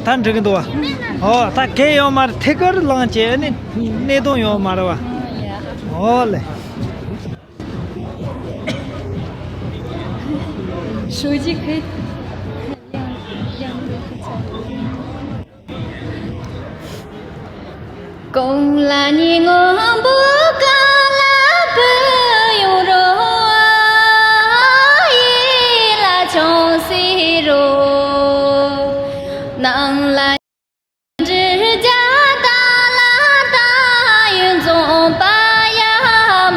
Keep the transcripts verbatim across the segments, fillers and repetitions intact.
ད་འགྲིག་གི་འདུག་བ། ཨོ་ད་གལ་ཡོད་མ་རེད། ཐད་ཀར་ལངས་བྱས་ནི་གནད་དོན་ཡོད་མ་རེད་བ། ཨོ་ལེ། གོང་ལ་ཉི་སྔོན་པོ་གང་ལ་བུད་ཡོང་རོགས། ཡིད་ལ་ཆང་ཟེར་རོགས། ནང་ལ་འབྲི་རྒྱ་ད་ལ་ད་ཡུན་འཛོམས་པ་ཡ་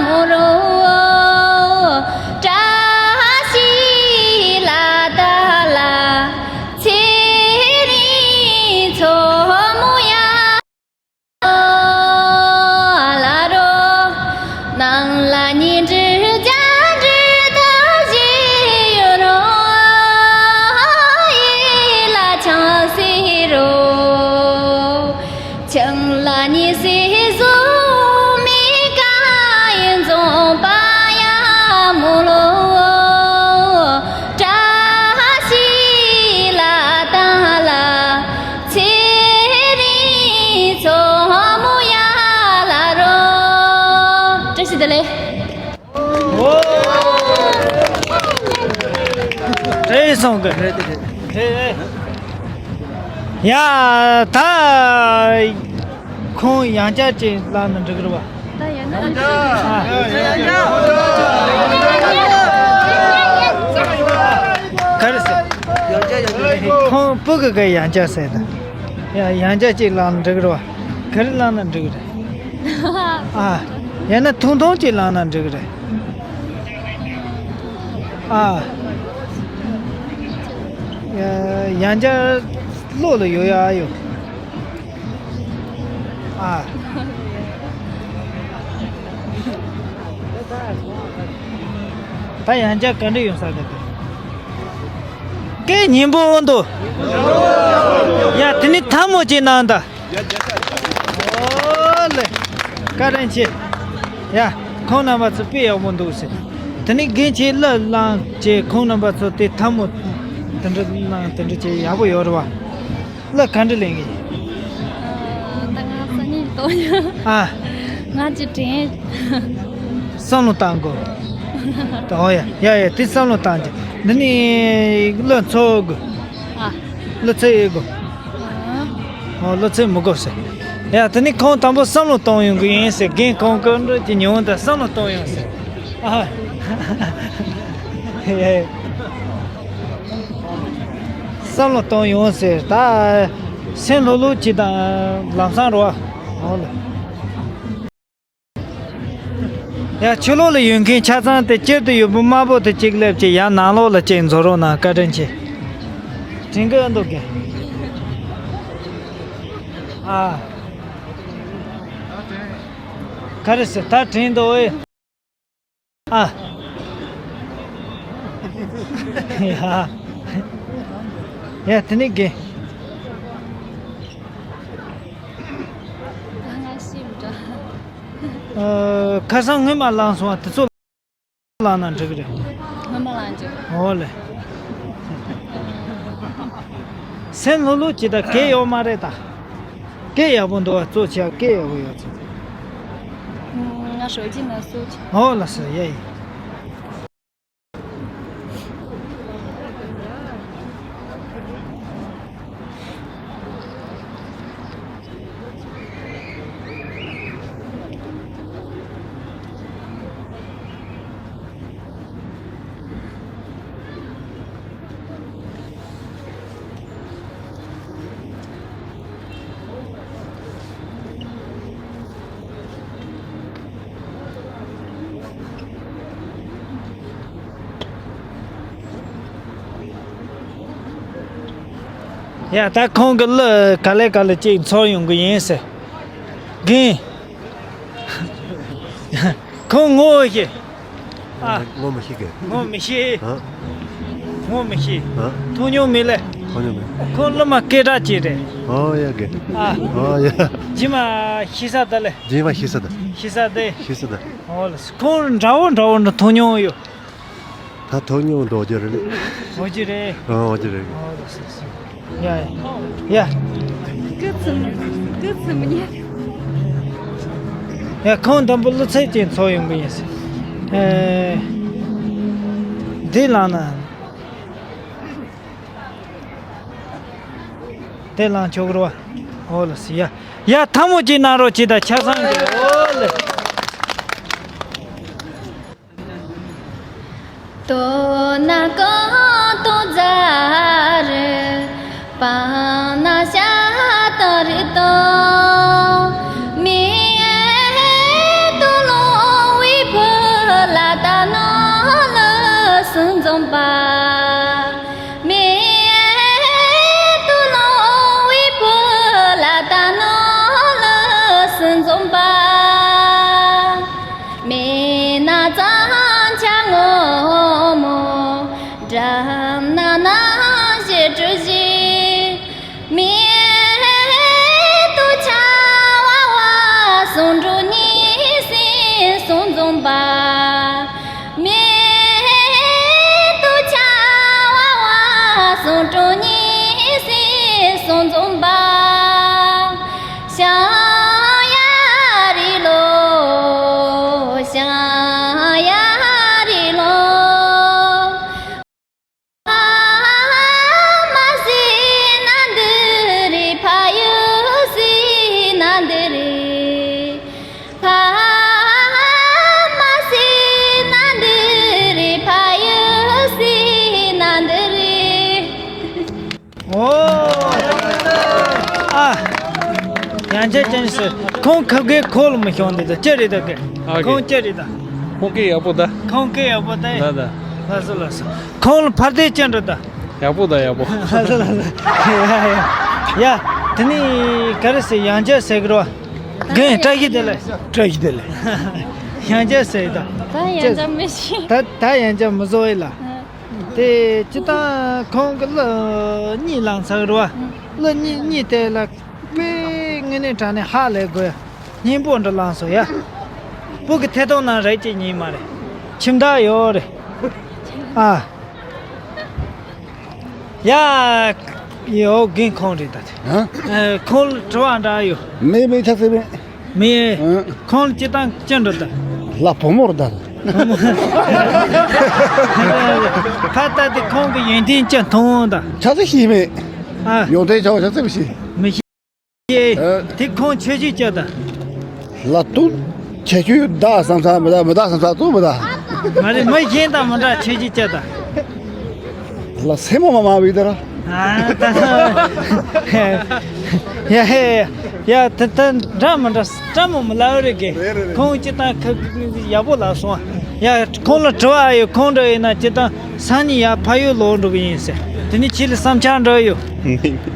མོ་རོ། བཀྲ་ཤིས་ལ་ད་ལ་ཚེ་རིང་མཚོ་མོ་ཡ་ལ་རོ། ནང་ལ་ཉི་འབྲི་རྒྱ་འབྲི་ད་བཞི་ཡོད་རོ། ཡིད་ལ་ཆང་ཟེར་རོ། ཆང་ལ་ཉི་ཟེར་བཟོ་མི་ཀ་ཡིན་འཛོམས་པ་ཡ་མོ་ལོ། བཀྲ་ཤིས་ལ་ད་ལ་ཚེ་རིང་མཚོ་མོ་ཡ་ལ་རོ། བཀྲ་ཤིས་བདེ་ལེགས། བཀྲ་ཤིས་སོང་གི། ཡ་ད་ཁོང་ཡང་བསྐྱར་ཅིག་ལབ་ན་འགྲིག་གི་རེད་བ། ད་ཡང་བསྐྱར། ག་རེ་ཟེར། ཁོང་སྤུ་གུ་གི་ཡང་བསྐྱར་ཟེར་ད། ཡ་ཡང་བསྐྱར་ཅིག་ལབ་ན་འགྲིག་གི་རེད་བ། ག་རེ་ལབ་ན་འགྲིག་གི་རེད། ཨ། ཡང་ན་ཐུང་ཐུང་ཅིག་ལབ་ན་འགྲིག་གི་རེད། ཨ། ཡང་བསྐྱར་བློ་ལ་ཡོད་ཡ་ཡོད། ཨ། ད་ཡང་བསྐྱར་ག་འདྲ་ཡོང་ས་ག་དེ། སྐད་སྙན་པོ་འོང་དོ། ཡ་དེ་ནི་ཐལ་མོ་ཅིག་གནང་ད། ཨོ་ལེ། བཀའ་དྲིན་ཆེ། ཡ། ཁོང་རྣམ་པ་ཚོ་དཔེ་ཡག་པོ་འདུག་ཟེར། དེ་ནི་རྒན་ཁྱེད་གླུ་བླངས་བྱས་ཁོང་རྣམ་པ་ཚོ་དེ་ཐལ་མོ་དེ་འདྲ་གནང་དེ་འདྲ་བྱས་ཡག་པོ་ཡོད་རེད་བ། གླུ་ག་འདྲ་ལེན་གི་ཡིན། ད་ང་ས་ནས་གཏོང་ཡ། ཨ། ང་ཅི་དྲན། བསམ་བློ་བཏང་དགོས། ད་ཨོ་ཡ་ཡ་ཡ་དེ་བསམ་བློ་བཏང་རྒྱུ། འདི་ནི་གླུ་འཚོལ་དགོས། ཨ། གླུ་འཚོལ་ཡོད་དགོས། ཨ། ཨོ་གླུ་འཚོལ་མི་དགོས་ཟེར། ཡ་དེ་ནི་ཁོང་དང་པོ་བསམ་བློ་གཏོང་ཡོང་གི་ཡིན་ཟེར། རྒན་ཁོང་གི་འགྲོ་གི་ཉི་འོང་དང་བསམ་བློ་གཏོང་ཡོང་ཟེར། ཨ། ཡ་ཡ། བསམ་བློ་གཏོང་ཡོང་ཟེར། ད་སེམས་ལྷོད་ལྷོད་ཅིག་དང་ལམ་སང་རོ། ཨོ་ལེ། ཡ་ཕྱི་ལོགས་ལ་ཡོད་མཁན་ཆ་ཚང་དེ་སྤྱིར་དུ་ཡོད་པོ་དམར་པོ་དེ་གཅིག་སླེབས་ཀྱི། ཡ་ནང་ལོགས་ལ་གཅིག་འཛུལ་རོགས་གནང་། བཀའ་དྲིན་ཆེ། དྲན་གི་འདུག་གི། ཨ། ག་རེ་ཟེར། ད་དྲན་འདུག་ཨེ། ཨ། ཡ། ཡ་དེ་ནི་དགེ། ད་ང་ཤི་འགྲོ། ཨ། ཁ་སང་སྔོན་མ་བླངས་སོང་བ་དེ་ཚོ་བླངས་ན་འགྲིག་གི་རེད། སྔོན་མ་བླངས་རྒྱུ། འོ་ལེ། སེམས་ལྷོད་ལྷོད་བྱེད་ད། གལ་ཡོད་མ་རེད་ད། སྐད་ཡག་པོ་འདུག་བ། གཙོ་ཆེ་བ་སྐད་ཡག་པོ་ཡོད་ཚོད། ང་ཧྲོ་ཅི་ན་སུ་ཅི། འོ་ལགས་སོ། ཡ་ཡིན། ཡ་ད་ཁོང་གི་གླུ་ག་ལེ་ག་ལེ་ཅིག་འཚོལ་ཡོང་གི་ཡིན་ཟེར། རྒན། ཁོང་ངོ་ཤེས། ཨ། ངོ་མི་ཤེས་གི། ངོ་མི་ཤེས། ཨ། ངོ་མི་ཤེས། ཨ། མཐོང་མྱོང་མེད་ལེ། མཐོང་མྱོང་མེད། ཁོང་སློབ་མ་སྐད་གྲགས་ཅིག་རེད། ཨོ་ཡ་གི། ཨ། ཨོ་ཡ། རྗེས་མ་ཤེས་ས་ད་ལེ། རྗེས་མ་ཤེས་ས་ད། ཤེས་ས་ད། ཤེས་ས་ད། ཨོ་ལགས། ཁོང་འདྲ་བོ་འདྲ་བོ་འདྲ་མཐོང་མྱོང་ཡོད། ད་ཐོག་ཉོ་འགྲོ་རྒྱུ་རེད། འོ་ཅི་རེད། ཨ་འོ་ཅི་རེད། ཡ་ཡ། སྐུ་ཚུམ། སྐུ་ཚུམ་ཉེ། ཡ་ཁོང་དང་པོ་བློ་ཚད་ཅན་ཚོ་ཡོང་གི་ཡིན་ཟེར། ཨེ། འདི་ལངས་ན། དེ་ལངས་ཆོག་རོ། འོ་ལ་སི་ཡ། ཡ་ཐལ་མོ་ཅིག་གནང་རོགས་གྱིས་ད་ཆ་ཚང་གི། འོ་ལེ། འོ། ཨ། ཡང་ཅི་ཅན་ཟེར། ཁོང་ཁ་གེ་ཁོལ་མི་ཤོང་འདི་ད་ཅི་རེད་ད་གེ། ཨ་གེ། ཁོང་ཅི་རེད་ད། ཁོང་སྐད་ཡག་པོ་ད། ཁོང་སྐད་ཡག་པོ་ད། ད་ད། ལགས་སོ་ལགས་སོ། ཁོང་ལ་ཕར་དེ་ཅི་འདྲ་ད། ཡག་པོ་ད་ཡག་པོ། ལགས་སོ་ལགས་སོ། ཡ་ཡ། ཡ། དེ་ནི་ག་རེ་ཟེར་ཡང་ཅི་ཟེར་གི་རོ། རྒན་བཀྲ་ཤིས་བདེ་ལེགས། བཀྲ་ཤིས་བདེ་ལེགས། ཡང་ཅི་ཟེར་ད། ད་ཡང་ཅི་མི་ཤེས། ད་ད་ཡང་ཅི་མི་བཟོ་ཡི་ལ། དེ་སྤྱིར་བཏང་ཁོང་གི་གླུ་གཉིས་བླངས་ཚར་རེད་བ། གླུ་གཉིས་གཉིས་དེ་ལ་དཔེ་དངོས་གནས་དྲང་གནས་ཧ་ལས་དགོས། སྙན་པོ་འདྲ་བླངས་སོང་ཡ། བུ་གི་ཐད་གཏོང་ནང་རེད་ཅེས་ཉིན་མ་རེད། ཁྱིམ་བདག་ཡོད་རེད། ཨ། ཡ། ཡོ་རྒན་ཁོང་རེད་ད་དེ། ཨ། ཁོང་ལ་དྲི་བ་འདྲ་ཡོད། མེད་མེད་ཆ་ཚང་མེད། མེད། ཨ། ཁོང་ལ་སྤྱིར་བཏང་ཅི་འདྲ་ད། ལ་བུ་མོར་ད། ཁ་ལྟ་དེ་ཁོང་གི་ཡོན་ཏན་ཅི་མཐོང་ད། ཆ་ཚང་ཤེས་མེད། ཨ། ཡོན་ཏན་ཆ་ཆ་ཚང་ཤེས། མི་ཤེས། ཨ། དེ་ཁོང་ཆོས་བྱེད་ཅི་ད། ལ་དུ། ཁྱད་ཆོས་ད་བསམ་ས་མི་ད་མི་ད་བསམ་ས་ཏུ་མི་ད། མ་རེད་མི་གཞན་དང་མི་འདྲ་ཆོས་བྱེད་ཅི་ད། ལ་སེ་མོ་མ་མ་བི་ད་ར། ཨ་ད། ཡ་ཧེ། ཡ་ད་ད་འདྲ་མི་འདྲ་འདྲ་མོ་མི་ལ་རེ་གེ། རེད་རེད། ཁོང་སྤྱིར་བཏང་ཁ་ཡག་པོ་ལ་སོང་། ཡ་ཁོང་ལ་དྲི་བ་ཡོད་ཁོང་འདྲ་ཡིན་ན་སྤྱིར་བཏང་སང་ཉིན་ཡ་ཕ་ཡུལ་ལོག་འགྲོ་གི་ཡིན་ཟེར། དེ་ནི་ཁྱེད་ལ་བསམ་འཆར་འདྲ་ཡོད།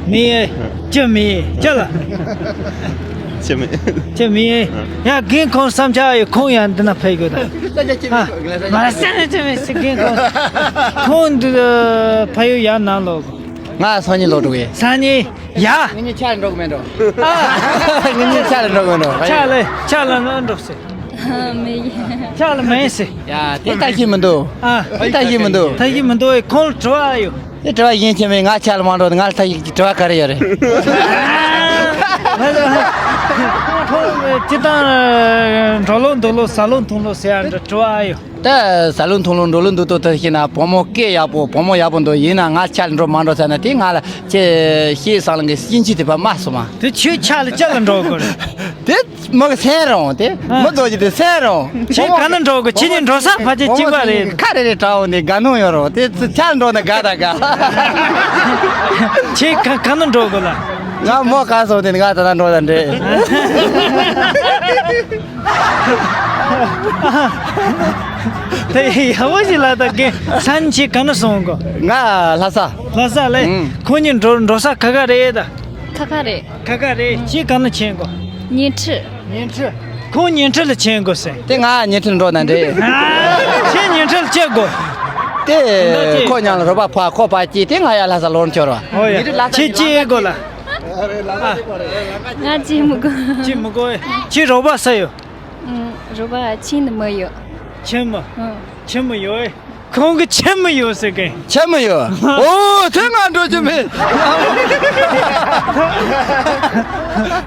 མི་ཡེ། ཅི་མི་ཡེ་ཅི་ལ། ཅི་མི། ཅི་མི་ཡེ། ཡ་རྒན་ཁོང་བསམ་འཆར་ཡོད་ཁོང་ཡང་འདི་ན་ཕེབས་དགོས་ད། ཨ། མ་ཟེར་ན་ཅི་མི་ཟེར་རྒན་ཁོང་། ཁོང་འདི་ཕ་ཡུལ་ཡར་ནང་ལོག་ང་སང་ཉིན་ལོག་འགྲོ་གི། སང་ཉིན་ཡ། ངེད་གཉིས་ཆ་ལ་འགྲོ་གི་མེད་འགྲོ། ཨ། ངེད་གཉིས་ཆ་ལ་འགྲོ་གི་མེད་འགྲོ། ཆ་ལ་ཆ་ལ་ན་འགྲོ་ཟེར། མི་ཡེ། ཆ་ལ་མེད་ཟེར། ཡ་དེ་ལྟ་གི་མི་འདུག་ཨ། དེ་ལྟ་གི་མི་འདུག་ལྟ་གི་མི་འདུག་ཁོང་ལ་དྲི་བ་ཡོད། དེ་དྲི་བ་ཡིན་གཅིག་མིན་ང་ཆ་ལ་མ་འགྲོ་ང་ལ་ད་ཡིག་གི་དྲི་བ་ག་རེ་ཡོད་རེད། ཁོང་སྤྱིར་བཏང་འགྲོ་ལོང་འདུག་ལོ་ཟ་ལོང་འཐུང་ལོང་ཟེར་ཡ་འདྲ་དྲི་བ་ཡོད། ད་ཟ་ལོང་འཐུང་ལོང་འགྲོ་ལོང་འདུག་ཏོ་ད་ཤེས་ན་བུ་མོ་སྐད་ཡག་པོ་བུ་མོ་ཡག་པོ་འདུག་ཡིན་ན་ང་ཆ་ལ་འགྲོ་མ་འགྲོ་ཟེར་ན་དེ་ང་ལ་ཁྱེད་ཤེས་སང་ལ་གི་སྐྱིན་ཆི་དེ་པ་མ་སོང་མ། དེ་ཁྱོད་ཆ་ལ་ཅི་ལ་འགྲོ་དགོས་རེད། དེ། མ་གི་སེམས་རུང་དེ། ཨ། མི་ཚོ་གི་དེ་སེམས་རུང་། ཁྱེད་ག་ན་འགྲོ་གི་ཁྱེད་ནི་འགྲོ་ས་ཕལ་ཆེར་གཅིག་པ་རེད། ཁ་རེ་རེ་གྲགས་འོང་ནས་དགའ་སྣང་ཡོད་རུང་དེ་ཚོ་ཆ་འགྲོ་ན་དགའ་ད་དགའ། ཁྱེད་ག་ག་ན་འགྲོ་གི་ལ། ང་མོ་ག་སོང་དེ་ང་ད་ན་འགྲོ་ད་འདྲེ། དེ་ཡག་པོ་ཞིག་ལ་ད་གི་སང་ཁྱེད་ག་ན་སོང་གོ། ང་ལྷ་ས། ལྷ་ས་ལས། ཨང་། ཁོ་གཉིས་འགྲོ་འགྲོ་ས་ག་ག་རེད་ད། ཁ་ཁ་རེད། ཁ་ཁ་རེད། ཁྱེད་ག་ན་ཕྱིན་གོ། ཉི་ཁྲི། ཉི་ཁྲི། ཁོང་ཉི་ཁྲི་ལ་ཕྱིན་གོ་ཟེར། དེ་ང་ཉི་ཁྲི་འགྲོ་ན་འདྲེ། ཁྱེད་ཉི་ཁྲི་ལ་སྐྱེལ་དགོས། དེ་ཁོ་མཉམ་ལ་རོགས་པ་ཕ་ཁོ་ཕ་སྐྱེས་དེ་ང་ཡར་ལྷ་ས་ལོག་འཁྱོར་བ། ཨོ་ཡ། ཁྱེད་སྐྱེལ་དགོས་ལ། ང་སྐྱེལ་མི་དགོས། སྐྱེལ་མི་དགོས། ཁྱེད་རོགས་པ་ས་ཡོད། ཨང་། རོགས་པ་ཁྱིམ་ནི་མི་ཡོད། ཁྱིམ་མི། ཨང་། ཁྱིམ་མི་ཡོད། ཁོང་གི་ཆེན་མོ་ཡོད་ཟེར་གི། ཆེན་མོ་ཡོད། ཨོ་དེ་ང་འགྲོ་རྒྱུ་མེད།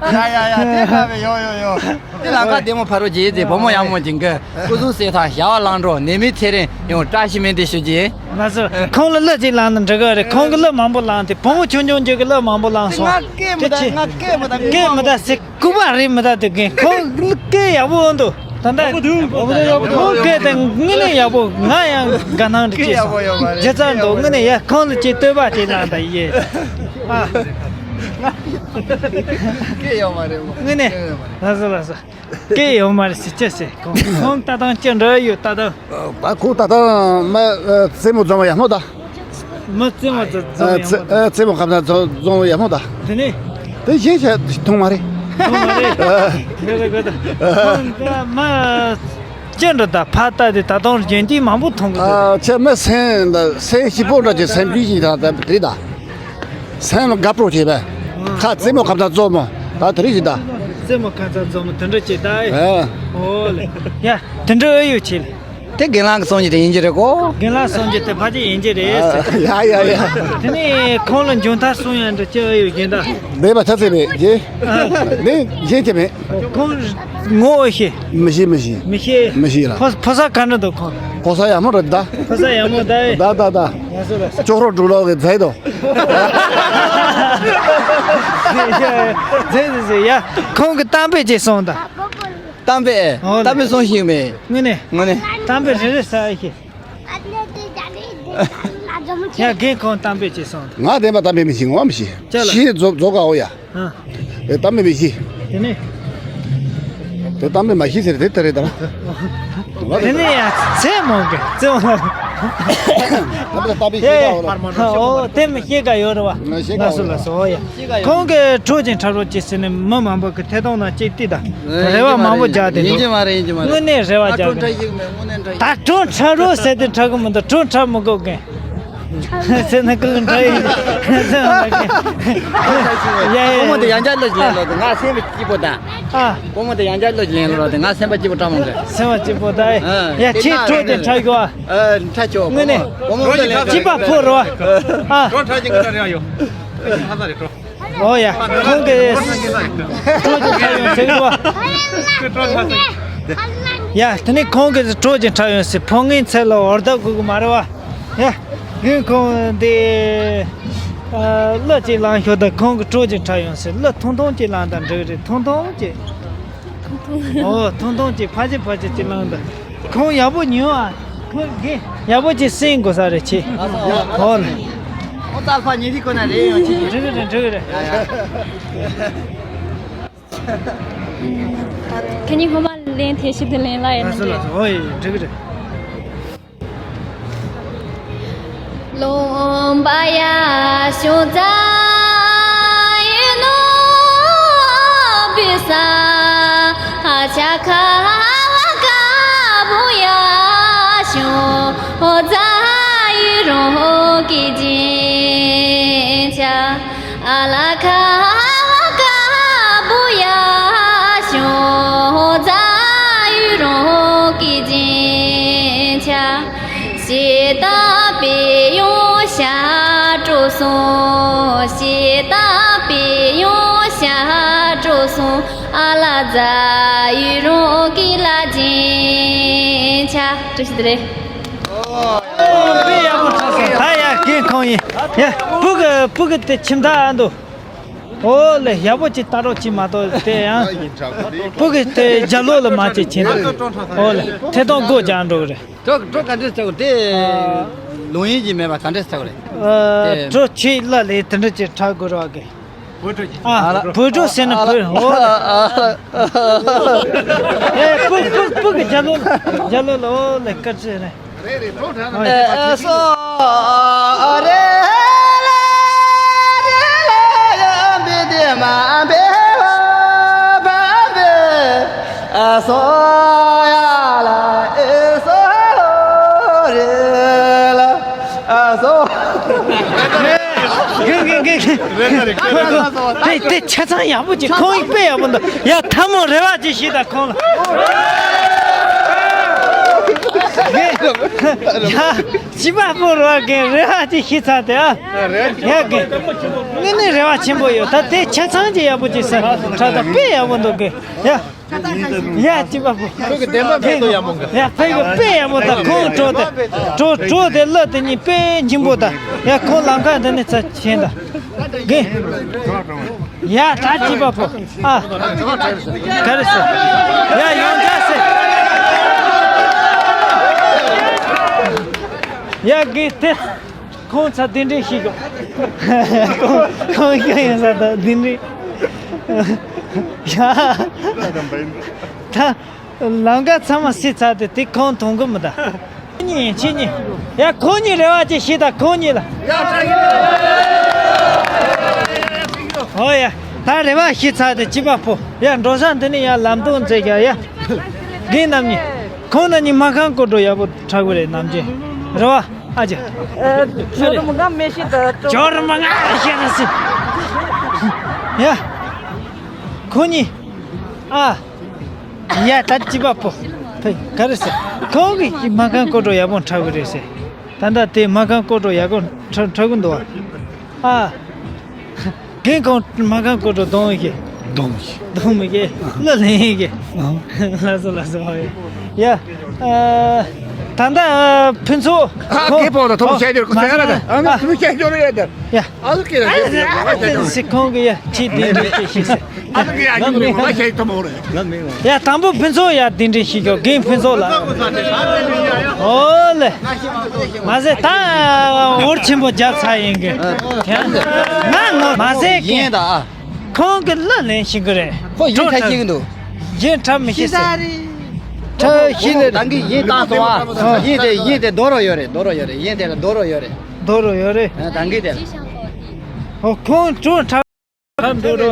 ཡ་ཡ་ཡ་དེ་ཁ་བའི་ཡོ་ཡོ་ཡོ། དེ་ལ་ཁ་བདེ་མོ་ཕ་རོལ་རྒྱས་ཏེ་བུ་མོ་ཡག་མོ་ཅིག་གི་སྐུ་གཟུགས་གསལ་ཐང་བྱ་བ་ལང་འགྲོ་ནད་མེད་ཚེ་རིང་ཡོང་བཀྲ་ཤིས་སྨོན་འདུན་ཞུ་རྒྱུ་ཡིན། ལགས་སོ། ཁོང་ལ་གླུ་ཅིག་བླངས་ན་འགྲིག་གི་རེད། ཁོང་གི་གླུ་མང་པོ་བླངས་ཏེ་བུ་མོ་ཆུང་ཆུང་ཅིག་གི་གླུ་མང་པོ་བླངས་སོང་། ང་སྐད་མི་ད་ང་སྐད་མི་ད་སྐད་མི་ད་ཟེར། སྐུ་པར་རེད་མི་ད་དེ་གན་ཁོང་སྐད་ཡག་པོ་འོང་འདུག་ད་ལྟ་ཁོང་སྐད་དེ་དངོས་གནས་ཡག་པོ། ང་ཡང་དགའ་སྣང་འདྲ་སྐྱེས་སོང་། སྒྱུ་རྩལ་འདུག་དངོས་གནས་ཡ། ཁོང་ལ་ཅིག་བསྟོད་པ་ཅིག་གནང་ད་ཡེ། ཨ། སྐད་ཡག་མ་རེད་མོ། དངོས་གནས། ལགས་སོ་ལགས་སོ། སྐད་ཡོད་མ་རེད་ཟེར་ཅི་ཟེར། ཁོང་ཁོང་ལྟ་སྟངས་ཅི་འདྲ་ཡོད་ལྟ་སྟངས། ཨ་ཁོང་ལྟ་སྟངས་མ་རྩེད་མོ་རྩེ་མ་ཡག་མོ་ད། མི་རྩེད་མོ་རྩེ་རྩེད་མོ་ཡག་མོ་ད། རྩེད་མོ་ཁ་ཚ་རྩེ་མོ་ཡག་མོ་ད། དེ་ནས། དེ་གཞན་ཞིག་མཐོང་མ་རེད། མཐོང་མ་རེད། ཨ། དེ་རེད་གོ་ད། ཁོང་ད་མ་ཅི་འདྲ་ད་ཕ་ལྟ་དེ་ད་དུང་རྒྱུན་གཏན་མང་པོ་མཐོང་གི་འདུག་ཨ་ཁྱེད་མི་སེམས་ད་སེམས་སྐྱིད་པོ་འདྲ་ཅིག་སེམས་སྐྱིད་ཅིག་ད་ད་རེད་ད། སེམས་ལ་དགའ་སྤྲོ་བྱེད་པས། ཁ་རྩེད་མོ་ཁ་ཚ་རྩེད་མོ་ད་དེ་རེད་ཅིག་ད། རྩེད་མོ་ཁ་ཚ་རྩེད་མོ་དེ་འདྲ་ཅིག་ད། ཨ། ཨོ་ལེ། ཡ་དེ་འདྲ་ཨེ་ཡོད་ཆེ་ལེ། དེ་རྒན་ལགས་ཀྱི་གསུང་རྒྱུ་དེ་ཡིན་གྱི་རེད་གོ། རྒན་ལགས་གསུང་རྒྱུ་དེ་ཕལ་ཆེར་ཡིན་གྱི་རེད་ཟེར། ཡ་ཡ་ཡ། དེ་ནས་ཁོང་ལ་མཇུག་མཐར་གསུང་ཡ་འདྲ་ཅི་ཡོད་རྒན་ད། མེད་པ་ཐ་ཚད་མེད་རྒན། ནི་གཞན་གྱི་མེད། ཁོང་ངོ་ཤེས། མི་ཤེས་མི་ཤེས། མི་ཤེས། མི་ཤེས་ལ། ཕོ་ཕོ་ས་ག་འདྲ་འདུག་ཁོང་། ཕོ་ས་ཡག་མོ་རེད་ད། ཕོ་ས་ཡག་མོ་ད། ད་ད་ད། ཡ་སོ་ལ། ཅོག་རོ་འབྲུག་ལོག་གི་མཛེས་དོ། མཛེས་མཛེས་མཛེས་ཡ། ཁོང་གི་གཏམ་དཔེ་ཅིག་གསུངས་ད། གཏམ་དཔེ། ཨོ་ལེ། གཏམ་དཔེ་གསུང་ཤེས་མེད། དངོས་གནས། དངོས་གནས། གཏམ་དཔེ་རེ་རེ་ཟ་ཡ་ཤེས། ཡ་རྒན་ཁོང་གཏམ་དཔེ་ཅིག་གསུངས། ང་བདེན་པ་གཏམ་དཔེ་མི་ཤེས། ངོ་མི་ཤེས། ཅི་ལ། ཤེས་རྫོགས་རྫོགས་ག་འོ་ཡ། ཨ། དེ་གཏམ་དཔེ་མི་ཤེས། དེ་ནས། དེ་གཏམ་དཔེ་མ་ཤེས་ཟེར་དེ་ལྟ་རེད་ད། དེ་ནས་ཡ་ཚེ་མང་གི་ཚེ་མང་། གཏམ་དཔེ་གཏམ་དཔེ་ཤེས་ག་འོ་ལ། ཨོ་དེ་མི་ཤེས་ག་ཡོད་རེད་བ། ཤེས་ག་ལགས་སོ་ལགས་སོ། ཨོ་ཡ། ཁོང་གིས་འཕྲོག་ཅིང་འཁྲབ་རོགས་ཅེས་ཟེར་ནས་མི་མང་པོ་གི་ཐད་གཏོང་ནང་གཅིག་བལྟས་དང་། རེ་བ་མང་པོ་རྒྱག་དེ་ཡིན་གྱི་མ་རེད། ཡིན་གྱི་མ་རེད། དངོས་གནས་རེ་བ་རྒྱག་གི། ད་འཕྲོག་འཁྲབ་རོགས་ཟེར་དེ་འཁྲབ་གི་མི་འདུག་འཕྲོག་འཁྲབ་མི་དགོས་གི། ཟེར་ན་ཀུན་འཁྲབ་ཡིན། ཡ་ཡ། བུ་མོ་དེ་ཡང་བསྐྱར་ལོ་ལེན་ལོ་དེ་ང་སེམས་པ་སྐྱིད་པོ་དང་། ཨ། བུ་མོ་དེ་ཡང་བསྐྱར་ལོ་ལེན་ལོ་དེ་ང་སེམས་པ་སྐྱིད་པོ་བཀྲ་མོ་འདྲ། སེམས་པ་སྐྱིད་པོ་དང་། ཡ་ཁྱེད་འཕྲོག་དེ་འཁྲབ་དགོས། ཨ་འཁྲབ་ཆོག་དངོས་གནས། བུ་མོ་དེ་ལེན་ཅི་པ་ཕོ་རོ། ཨ། འཕྲོག་འཁྲབ་ཀྱི་འཁྲབ་རེ་ཡོད། ཨོ་ཡ། ཁོང་གིས་འཕྲོག་ཅིང་འཁྲབ་ཡོང་ཟེར་གི་འདུག་བ། ཡ་དེ་ནས་ཁོང་གིས་འཕྲོག་ཅིང་འཁྲབ་ཡོང་ཟེར། ཕོ་ངན་ཚད་ལ་འོར་བརྡབ་དགོས་གི་མ་རེད་བ། ཡ་རྒན་ཁོང་འདི་གླུ་ཅིག་བླངས་ཤོག་ད། ཁོང་གིས་འཕྲོག་ཅིང་འཁྲབ་ཡོང་ཟེར། གླུ་ཐུང་ཐུང་ཅིག་བླངས་དང་འགྲིག་རེད། ཐུང་ཐུང་ཅིག་ཨོ་ཐུང་ཐུང་ཅིག་ཕལ་ཆེར་ཕལ་ཆེར་ཅིག་བླངས་དང་། ཁོང་ཡག་པོ་ཉོན་ཨ། ཁོང་གིས་ཡག་པོ་ཅིག་གསན་དགོས་ས་རེད་ཆེ། ཨོ་ལེ། ཁོང་ཙལ་ཕ་ཉི་ཧི་ཁོ་ན་རེད་ཡོང་ཆེ། འགྲིག་གི་རེད། འགྲིག་གི་རེད། ཡ་ཡ། ཁ་ཉིན་སྔོན་མ་ལེན་ཐེ་ཞིབ་ཏུ་ལེན་ལ་ཡིན་ན། ལགས་སོ་ལགས་སོ། ཨོ་ཡེ་འགྲིག་གི་རེད། བཀྲ་ཤིས་བདེ་ལེགས། ཨོ་དཔེ་ཡག་པོ་འཁྲབ་སོང་། ད་ཡ་རྒན་ཁོང་ཡིན། ཡ་སྤུ་གུ་སྤུ་གུ་དེ་ཁྱིམ་བདག་ཨ་འདུག་ཨོ་ལེ། ཡག་པོ་ཅིག་ལྟ་རོགས་ཅིག་མ་གཏོགས་དེ་ཡང་། སྤུ་གུ་དེ་རྒྱ་ལོ་ལ་མ་ཅིག་ཕྱིན་ན། ཨོ་ལེ། ཐད་གཏོང་སྒོ་རྒྱག་འགྲོ་གི་རེད། གྲོ་གྲོ་ག་འདྲས་ཆགས་དེ། ལོང་ཡིན་གྱི་མེད་པ་ག་འདྲས་ཆགས་རེད། ཨ་དེ་གྲོ་ཆེ་ལ་ལས་དེ་འདྲ་ཅིག་འཁྲབ་དགོས་རེད་བ་གི། བོད་གྲོ་ཅིག་ཨ་བོད་གྲོ་ཟེར་ན་བོད། ཨོ་ལེ། ཨེ་སྤུ་སྤུ་སྤུ་གི་རྒྱ་ལོ་རྒྱ་ལོ་ལ་ཨོ་ལེ་བཀའ་དྲིན་རེད། རེད་རེད། གྲོ་འཁྲབ་ན་ཨེ་ཨེ་སོ་རེད་ལ་རེད་ལ་ཡ་འབད་དེ་མ་འབད་བ་བ་འབད་ཨ་སོ་ཡ་ལ་ཨེ་སོ་རེད་ལ་ཨ་སོ། གི་གི་གི་གི། དེ་དེ་ཆ་ཚང་ཡག་པོ་ཅིག་ཁོང་ཡིག་དཔེ་ཡག་པོ་འདུག་ཡ་ཐལ་མོ་རེ་བ་ཅིག་ཞིག་དང་ཁོང་ལ། ཡ། བྱིས་པ་པོ་རོགས་རྒན་རེ་བ་ཅིག་ཞིག་ཚར་ཏེ་ཨ། ཡ་རྒན། དངོས་གནས་རེ་བ་ཆེན་པོ་ཡོད། ད་དེ་ཆ་ཚང་ཅིག་ཡག་པོ་ཅིག་ཟེར་ཁྲ་ད་དཔེ་ཡག་པོ་འདུག་རྒན། ཡ། ཡ་བྱིས་པ་པོ། ཁྱོད་ཀྱི་བདེན་པ་མེད་དོ་ཡག་པོ་འགའ། ཡ་ཕ་གི་དཔེ་ཡག་པོ་ད་ཁོང་གྲོ་དེ། གྲོ་གྲོ་དེ་གླུ་དེ་གཉིས་དཔེ་སྙིང་པོ་ད། ཡ་ཁོང་ལམ་ཁ་འདི་ནས་ཚ་ཆེན་ད། རྒན། ཡ་ད་བྱིས་པ་པོ། ཨ། ག་རེ་ཟེར། ཡ་ཡོང་འཇགས་ཟེར། ཡ་རྒན་དེ། ཁོང་ཚ་གདན་འདྲེན་ཞིག་གོ། ཁོང་ཁོང་ཁྱོད་ཡོང་ས་ད་གདན་འདྲེན། ཡ། ད། ལམ་ཁ་ཚང་མ་བསྲེགས་ཚར་ཏེ་དེ་ཁོང་མཐོང་གི་མི་ད། ཁྱེད་གཉིས་ཁྱེད་གཉིས། ཡ་ཁོང་གཉིས་རེ་བ་ཅིག་ཞིག་ད་ཁོང་གཉིས་ལ། ཨོ་ཡ། ད་རེ་བ་ཞིག་ཚར་ཏེ་བྱིས་པ་པོ། ཡ་འགྲོ་ས་འདི་ནས་ཡ་ལམ་སྟོན་མཛད་རྒྱ་ཡ། རྒན་རྣམ་གཉིས། ཁོང་རྣམ་གཉིས་སྨར་ཁམས་སྐོར་བྲོ་ཡག་པོ་འཁྲབ་གི་རེད་ནམ་རྒྱུན། རེ་བ། ཨ་ཅེ། ཨ། ཇོ་རུ་མ་ང་མེ་ཤི་ད་ཇོ་རུ་མ་ང་ཤེས་ར་སི། ཡ། ཁོ་གཉིས། ཨ། ཡ་ད་བྱིས་པ་པོ། ཕེ་ག་རེ་ཟེར། ཁོང་གིས་སྨར་ཁམས་སྐོར་བྲོ་ཡག་པོ་འཁྲབ་གི་རེད་ཟེར། ད་ལྟ་དེ་སྨར་ཁམས་སྐོར་བྲོ་ཡག་པོ་འཁྲབ་འཁྲབ་གི་འདུག་བ། ཨ། རྒན་ཁོང་སྨར་ཁམས་སྐོར་བྲོ་གདོང་ཡིན་གི། གདོང་ཡིན། གདོང་མི་གི། གླུ་ལེན་ཡིན་གི། ལགས་སོ་ལགས་སོ་ཧོ་ཡ། ཡ། ཨ། ད་ལྟ་ཕུན་ཚོགས། ཨ་ཁོང་། ཁེ་པོ་ལ་ཐོག་ཨ་བཤད་རྒྱུར་ཁོ་ཚོ་ཡ་ལ་ཨ་ནི་ཨ། ཐུགས་བཤད་རྒྱུ་རེད་ཡ། ཡ། ཨ་ལ་ཀི་ར་ཨ་ལ་ཀི་ར་སི་ཁོང་གི་ཡ་ཅི་དེ་འདྲ་ཅི་ཤི་སི། ཨ་ལ་ཀི་ཡ་ཉུང་ཉུང་ལ་ཤེས་ཐུབ་མོ་རེད། ཡ་དང་པོ་ཕུན་ཚོགས་ཡ་དེ་འདྲ་ཤི་གོ་རྒན་ཕུན་ཚོགས་ལ། ཨོ་ལེ། མ་ཟད་ད་འོར་ཆེན་པོ་རྒྱབ་ཚར་ཡིན་གི། ང་ངོ་མ་ཟད་གི། ཡིན་ད་ཨ། ཁོང་གི་གླུ་ལེན་ཤེས་གི་རེད། ཁོ་ཡིན་འཁྲབ་ཤེས་གི་འདུག་ཡིན་འཁྲབ་མི་ཤེས་ཟེར། འཁྲབ་ཤེས་ལེ། ད་གི་ཡིན་བཏང་སོང་ཨ། ཡིན་དེ་ཡིན་དེ་རྡོ་རོ་ཡོད་རེད། རྡོ་རོ་ཡོད་རེད། ཡིན་དེ་ལ་རྡོ་རོ་ཡོད་རེད། རྡོ་རོ་ཡོད་རེད། ད་གི་དེ་ལ། ཨོ་ཁོང་ཁྲོ་འཁྲབ་འཁྲབ་འགྲོ་རོ།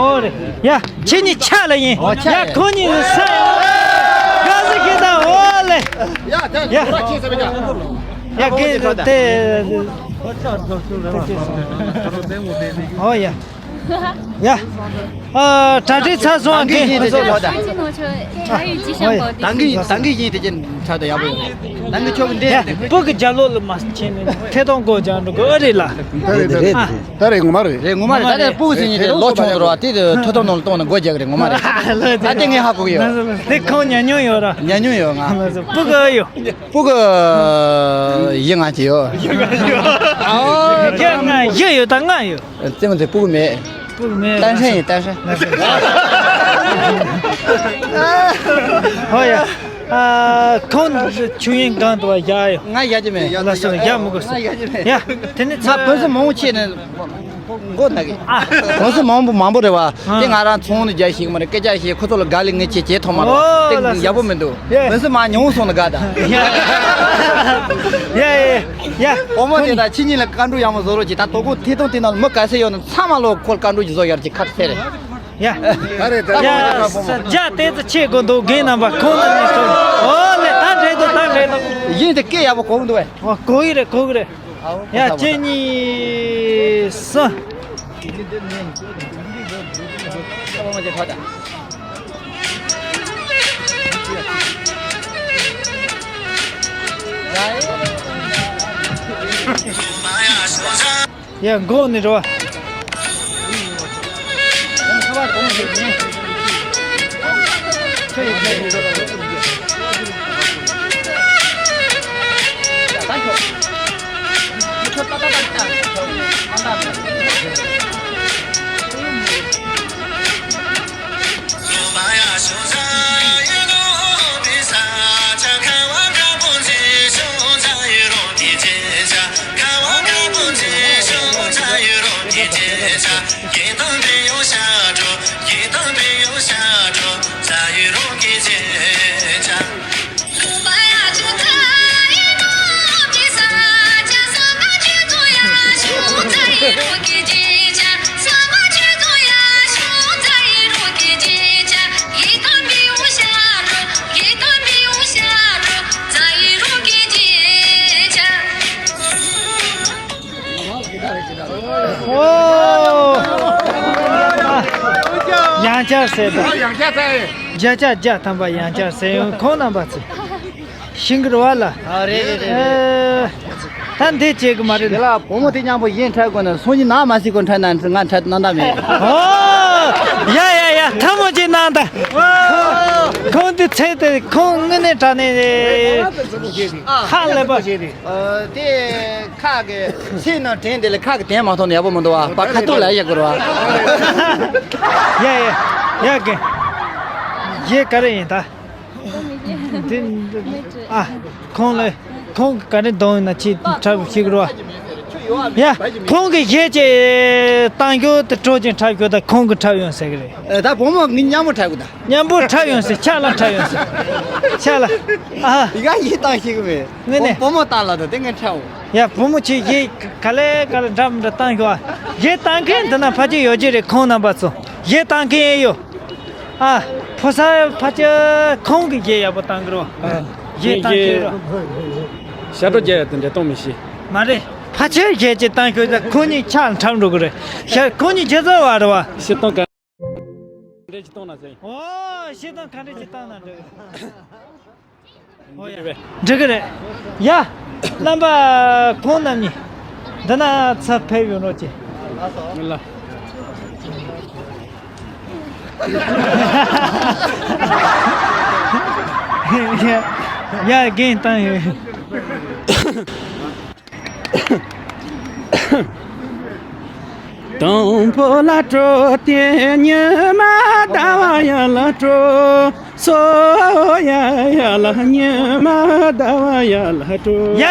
ཨོ་རེད། ཡ་ཁྱེད་གཉིས་ཆ་ལ་ཡིན། ཡ་ཁོང་གཉིས་ས་ཡ། ག་ཟི་གི་ད་ཨོ་ལེ། ཡ་ཡ་གི་དེ། ཨོ་ཡ། ཡ། ཨ། གྲ་སྒྲིག་ཚར་སོང་ཨ། གི་ཡིན་དེ་ཅི་ལོ་ད། 台语吉祥宝地图。 ད་གི་ད་གི་ཡིན་དེ་ཅི་འཁྲབ་ད་ཡག་པོ་ཡོད། ད་གི་ཆོག་གི་འདི། ཡ་སྤུ་གི་རྒྱབ་ལོགས་ལ་མ་ཕྱིན་ནས་ཐད་གཏོང་སྒོ་རྒྱག་འགྲོ་གི་ཨ་རེད་ལ། ད་རེད་ད་རེད་ད་རེད། ད་རེད་ངོ་མ་རེད། རེད་ངོ་མ་རེད། ད་ལྟ་སྤུ་གི་ཟིན་ཡིན་དེ་ལོ་ཆུང་དུ་རོ་བ་དེ་ཐོ་ཐོ་ནོར་གཏོང་ནས་སྒོ་རྒྱག་གི་རེད་ངོ་མ་རེད། ད་དེ་ངས་ཧ་གོ་གི་ཡོད། དེ་ཁོང་ཉན་མྱོང་ཡོད་ར། ཉན་མྱོང་ཡོད་ང་། སྤུ་གི་ཡོད། སྤུ་གི་ཡི་ང་ཅི་ཡོད། ཨོ་ཡ་ང་ཡི་ཡོད་ད་ང་ཡོད། རྩེད་མོ་དེ་སྤུ་གུ་མེད། སྤུ་གུ་མེད། ཏན་ཧྲན་ཡིན་ཏན་ཧྲན། ཧོ་ཡ། ཨ་ཁོང་ཆུ་ཡིན་གང་དུ་བ་བཞག་ཡོད། ང་བཞག་གི་མེད། ལ་སོ་བཞག་མི་དགོས་སོ། ང་བཞག་གི་མེད། ཡ་དེ་ནི་ང་ཕོན་སུ་མང་པོ་ཆེ་ནས་མགོ་ན་གི། ཨ་ཕོན་སུ་མང་པོ་མང་པོ་རེད་བ། དེ་ང་རང་ཚོང་ནས་རྒྱག་ཤེས་གི་མ་རེད། སྐད་ཆ་བཤད་ཁོ་ཚོ་ལ་དགའ་ལས་ངས་བྱེད་བྱེད་ཐོག་མ་རེད་བ། དེ་ཡག་པོ་མི་འདུག་ཕོན་སུ་མ་ཉུང་སོང་ན་དགའ་ད། ཡ་ཡ་ཡ། ཡ། ཨོ་མོ་དེ་དང་ཁྱེད་གཉིས་ལ་བཀའ་འགྲོ་ཡག་མོ་བཟོ་རོགས་གྱིས། ད་དོ་དགོང་ཐད་གཏོང་དེ་ནང་མི་ག་ཚད་ཡོད་ན་ཚང་མ་ལོ་ཁོ་ལ་བཀའ་འགྲོ་གྱིས་བཟོ་ཡར་གྱི་ཁ་ཚད་རེད། ཡ། ད་རེད་ད་ཡ། རེད། ས་རྒྱ་དེ་ཚོ་ཆེ་དགོས་འདུག་རྒན་རྣམ་པ་ཁོང་རྣམ་གཉིས་ཚོ། ཨོ་ལེ་ད་འགྲིག་འདུག་ད་འགྲིག་འདུག་ཡིན་དེ་སྐད་ཡག་པོ་གོ་གི་འདུག་བས། ཨོ་གོ་གི་རེད་གོ་གི་རེད། ཡ་གཅིག་གཉིས་གསུམ། ཡ་མགོ་ནས་འགྲོ་བ། ཨོ། ཡང་བསྐྱར་གསལ་བཏབ། ཡང་བསྐྱར་གསལ། བརྒྱ་ཆ་བརྒྱ་ཐམ་པ་ཡང་བསྐྱར་གསལ་ཡོང་ཁོང་རྣམ་པ་ཚོས། ཤིང་གི་རུ་བ་ལ། ཨ་རེད་རེད་རེད་རེད། ཨེ། ད་འདི་བྱེད་གི་མ་རེད། དེ་ལ་བུ་མོ་དེ་མཉམ་པོ་གཞས་འཁྲབ་དགོས་ན་སང་ཉིན་ནངས་མ་ཤི་ཁོ་འཁྲབ་ན་ང་འཁྲབ་གནང་ད་མེད། ཨོ། ཡ་ཡ་ཡ། ཐལ་མོ་སྦྱར་གནང་ད། ཁོང་དེ་ཚེ་དེ་ཁོང་དངོས་གནས་དྲང་གནས་ཧ་ལས་པ། ཨ། དེ་ཁ་གི་སེམས་ནང་དྲན་དེ་ལས་ཁ་གི་དྲན་མ་ཐོན་ན་ཡག་པོ་མི་འདུག་བ། པ་ཁ་ཐུག་ལ་ཡག་གི་རེད་བ། ཡ་ཡ་ཡ། གི་གཞས་ག་རེ་ཡིན་ད། འདི་འདི་ཨ། ཁོང་ལ་ཁོང་གི་ག་རེ་གཏོང་ཡིན་ན་ཅིག་འཁྲབ་ཤེས་ཀྱི་རེད་བ། ཡ། ཁོང་གི་གཞས་ཅིག་བཏང་རྒྱུ་དེ་སྤྲོ་ཅིག་འཁྲབ་ཤོག་ད། ཁོང་གི་འཁྲབ་ཡོང་ཟེར་གི་རེད། ཨ། ད་བུ་མོ་ངས་མཉམ་པོ་འཁྲབ་དགོས་ད། མཉམ་པོ་འཁྲབ་ཡོང་ཟེར། ཆ་ལ་འཁྲབ་ཡོང་ཟེར། ཆ་ལ། ཨ། ཡ་གཞས་བཏང་ཤེས་གི་མེད། དངོས་གནས། བུ་མོ་བཏང་ལ་ད་དེ་ངས་འཁྲབ་འོང་། ཡ། བུ་མོ་ཁྱེད་གཞས་ག་ལེ་ག་ལེ་འདྲ་མི་འདྲ་བཏང་ཤོག་ཨ། གཞས་བཏང་མཁན་འདི་ན་ཕལ་ཆེར་ཡོད་ཀྱི་རེད། ཁོང་རྣམ་པ་ཚོ་གཞས་བཏང་མཁན་ཨེ་ཡོད། ཨ། ཕོ་གསར་ཕལ་ཆེར་ཁོང་གི་གཞས་ཡག་པོ་བཏང་གི་རེད། ཨ། གཞས་བཏང་མཁན་རེད། ཞབས་བྲོ་རྒྱག་ཡ་དེ་འདྲ་གཏོང་མི་ཤེས། མ་རེད། ཕལ་ཆེར་གཞས་ཅིག་བཏང་ཤོག་ད། ཁོང་གཉིས་ཆ་འཁྲབ་འགྲོ་གི་རེད། ཤ། ཁོང་གཉིས་རྒྱུ་ཚ་བ་རེད་བ། ཤི་སྟོང་ག་འདྲ་ཅིག་གཏོང་ན་ཟེར། ཨོ། ཤི་སྟོང་ག་འདྲ་ཅིག་བཏང་ན་འགྲིག་འགྲིག་གི་རེད། ཡ། རྣམ་པ་ཁོང་རྣམ་གཉིས་འདི་ན་ཚུར་ཕེབས་ཡོང་རོགས་གྱིས། ལ། ཡ། རྒན་བཏང་ཡོད། དང་པོ་ལ་སྤྲོ་སྟེ་ཉི་མ་ཟླ་བ་ཡར་ལ་སྤྲོ། སོ་ཡ་ཡ་ལ་ཉི་མ་ཟླ་བ་ཡར་ལ་སྤྲོ། ཡ་ཡ་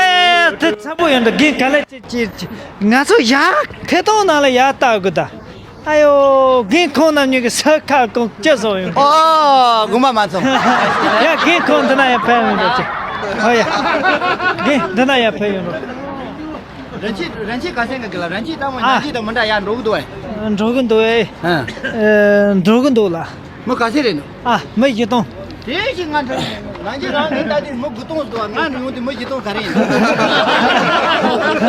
ཡ། དེ་ཚ་པོ་ཡོད་འདུག་རྒན་ག་ལེ་ཅི་ཅི་ཅི། ང་ཚོ་ཡར་ཐད་གཏོང་ནང་ལ་ཡར་ལྟ་དགོས་ད། ཨ་ཡོ། རྒན་ཁོང་རྣམ་གཉིས་ཀྱི་ས་ཁ་ཀོང་ཅི་བཟོ་ཡོང་གི། ཨོ། དགོངས་པ་མ་ཚོམས། ཡ། རྒན་ཁོང་འདི་ན་ཡར་ཕེབས་ཡོང་འདུག་ཅི། ཨོ་ཡ། རྒན་འདི་ན་ཡར་ཕེབས་ཡོང་རོགས། རིན་ཆེན། རིན་ཆེན་ག་ཚད་ག་གི་ལ། རིན་ཆེན་ལྟ་མོ། ཨ། ཉན་ཆེན་དང་མི་འདྲ་ཡ། འགྲོ་གི་འདུག་ཨེ། འགྲོ་གི་འདུག་ཨེ། ཨ། ཨེ། འགྲོ་གི་འདུག་ལ། མི་ག་ཚད་རེད་ནོ། ཨ། མི་བཞི་སྟོང་། དེ་ཞིག་ང་འདྲ། ནང་ཆེན་རང་ངས་ལྟ་དུས་མི་དགུ་སྟོང་ཟེར་བ། ང་ཡོང་དུས་མི་བཞི་སྟོང་ག་རེ་ཡིན།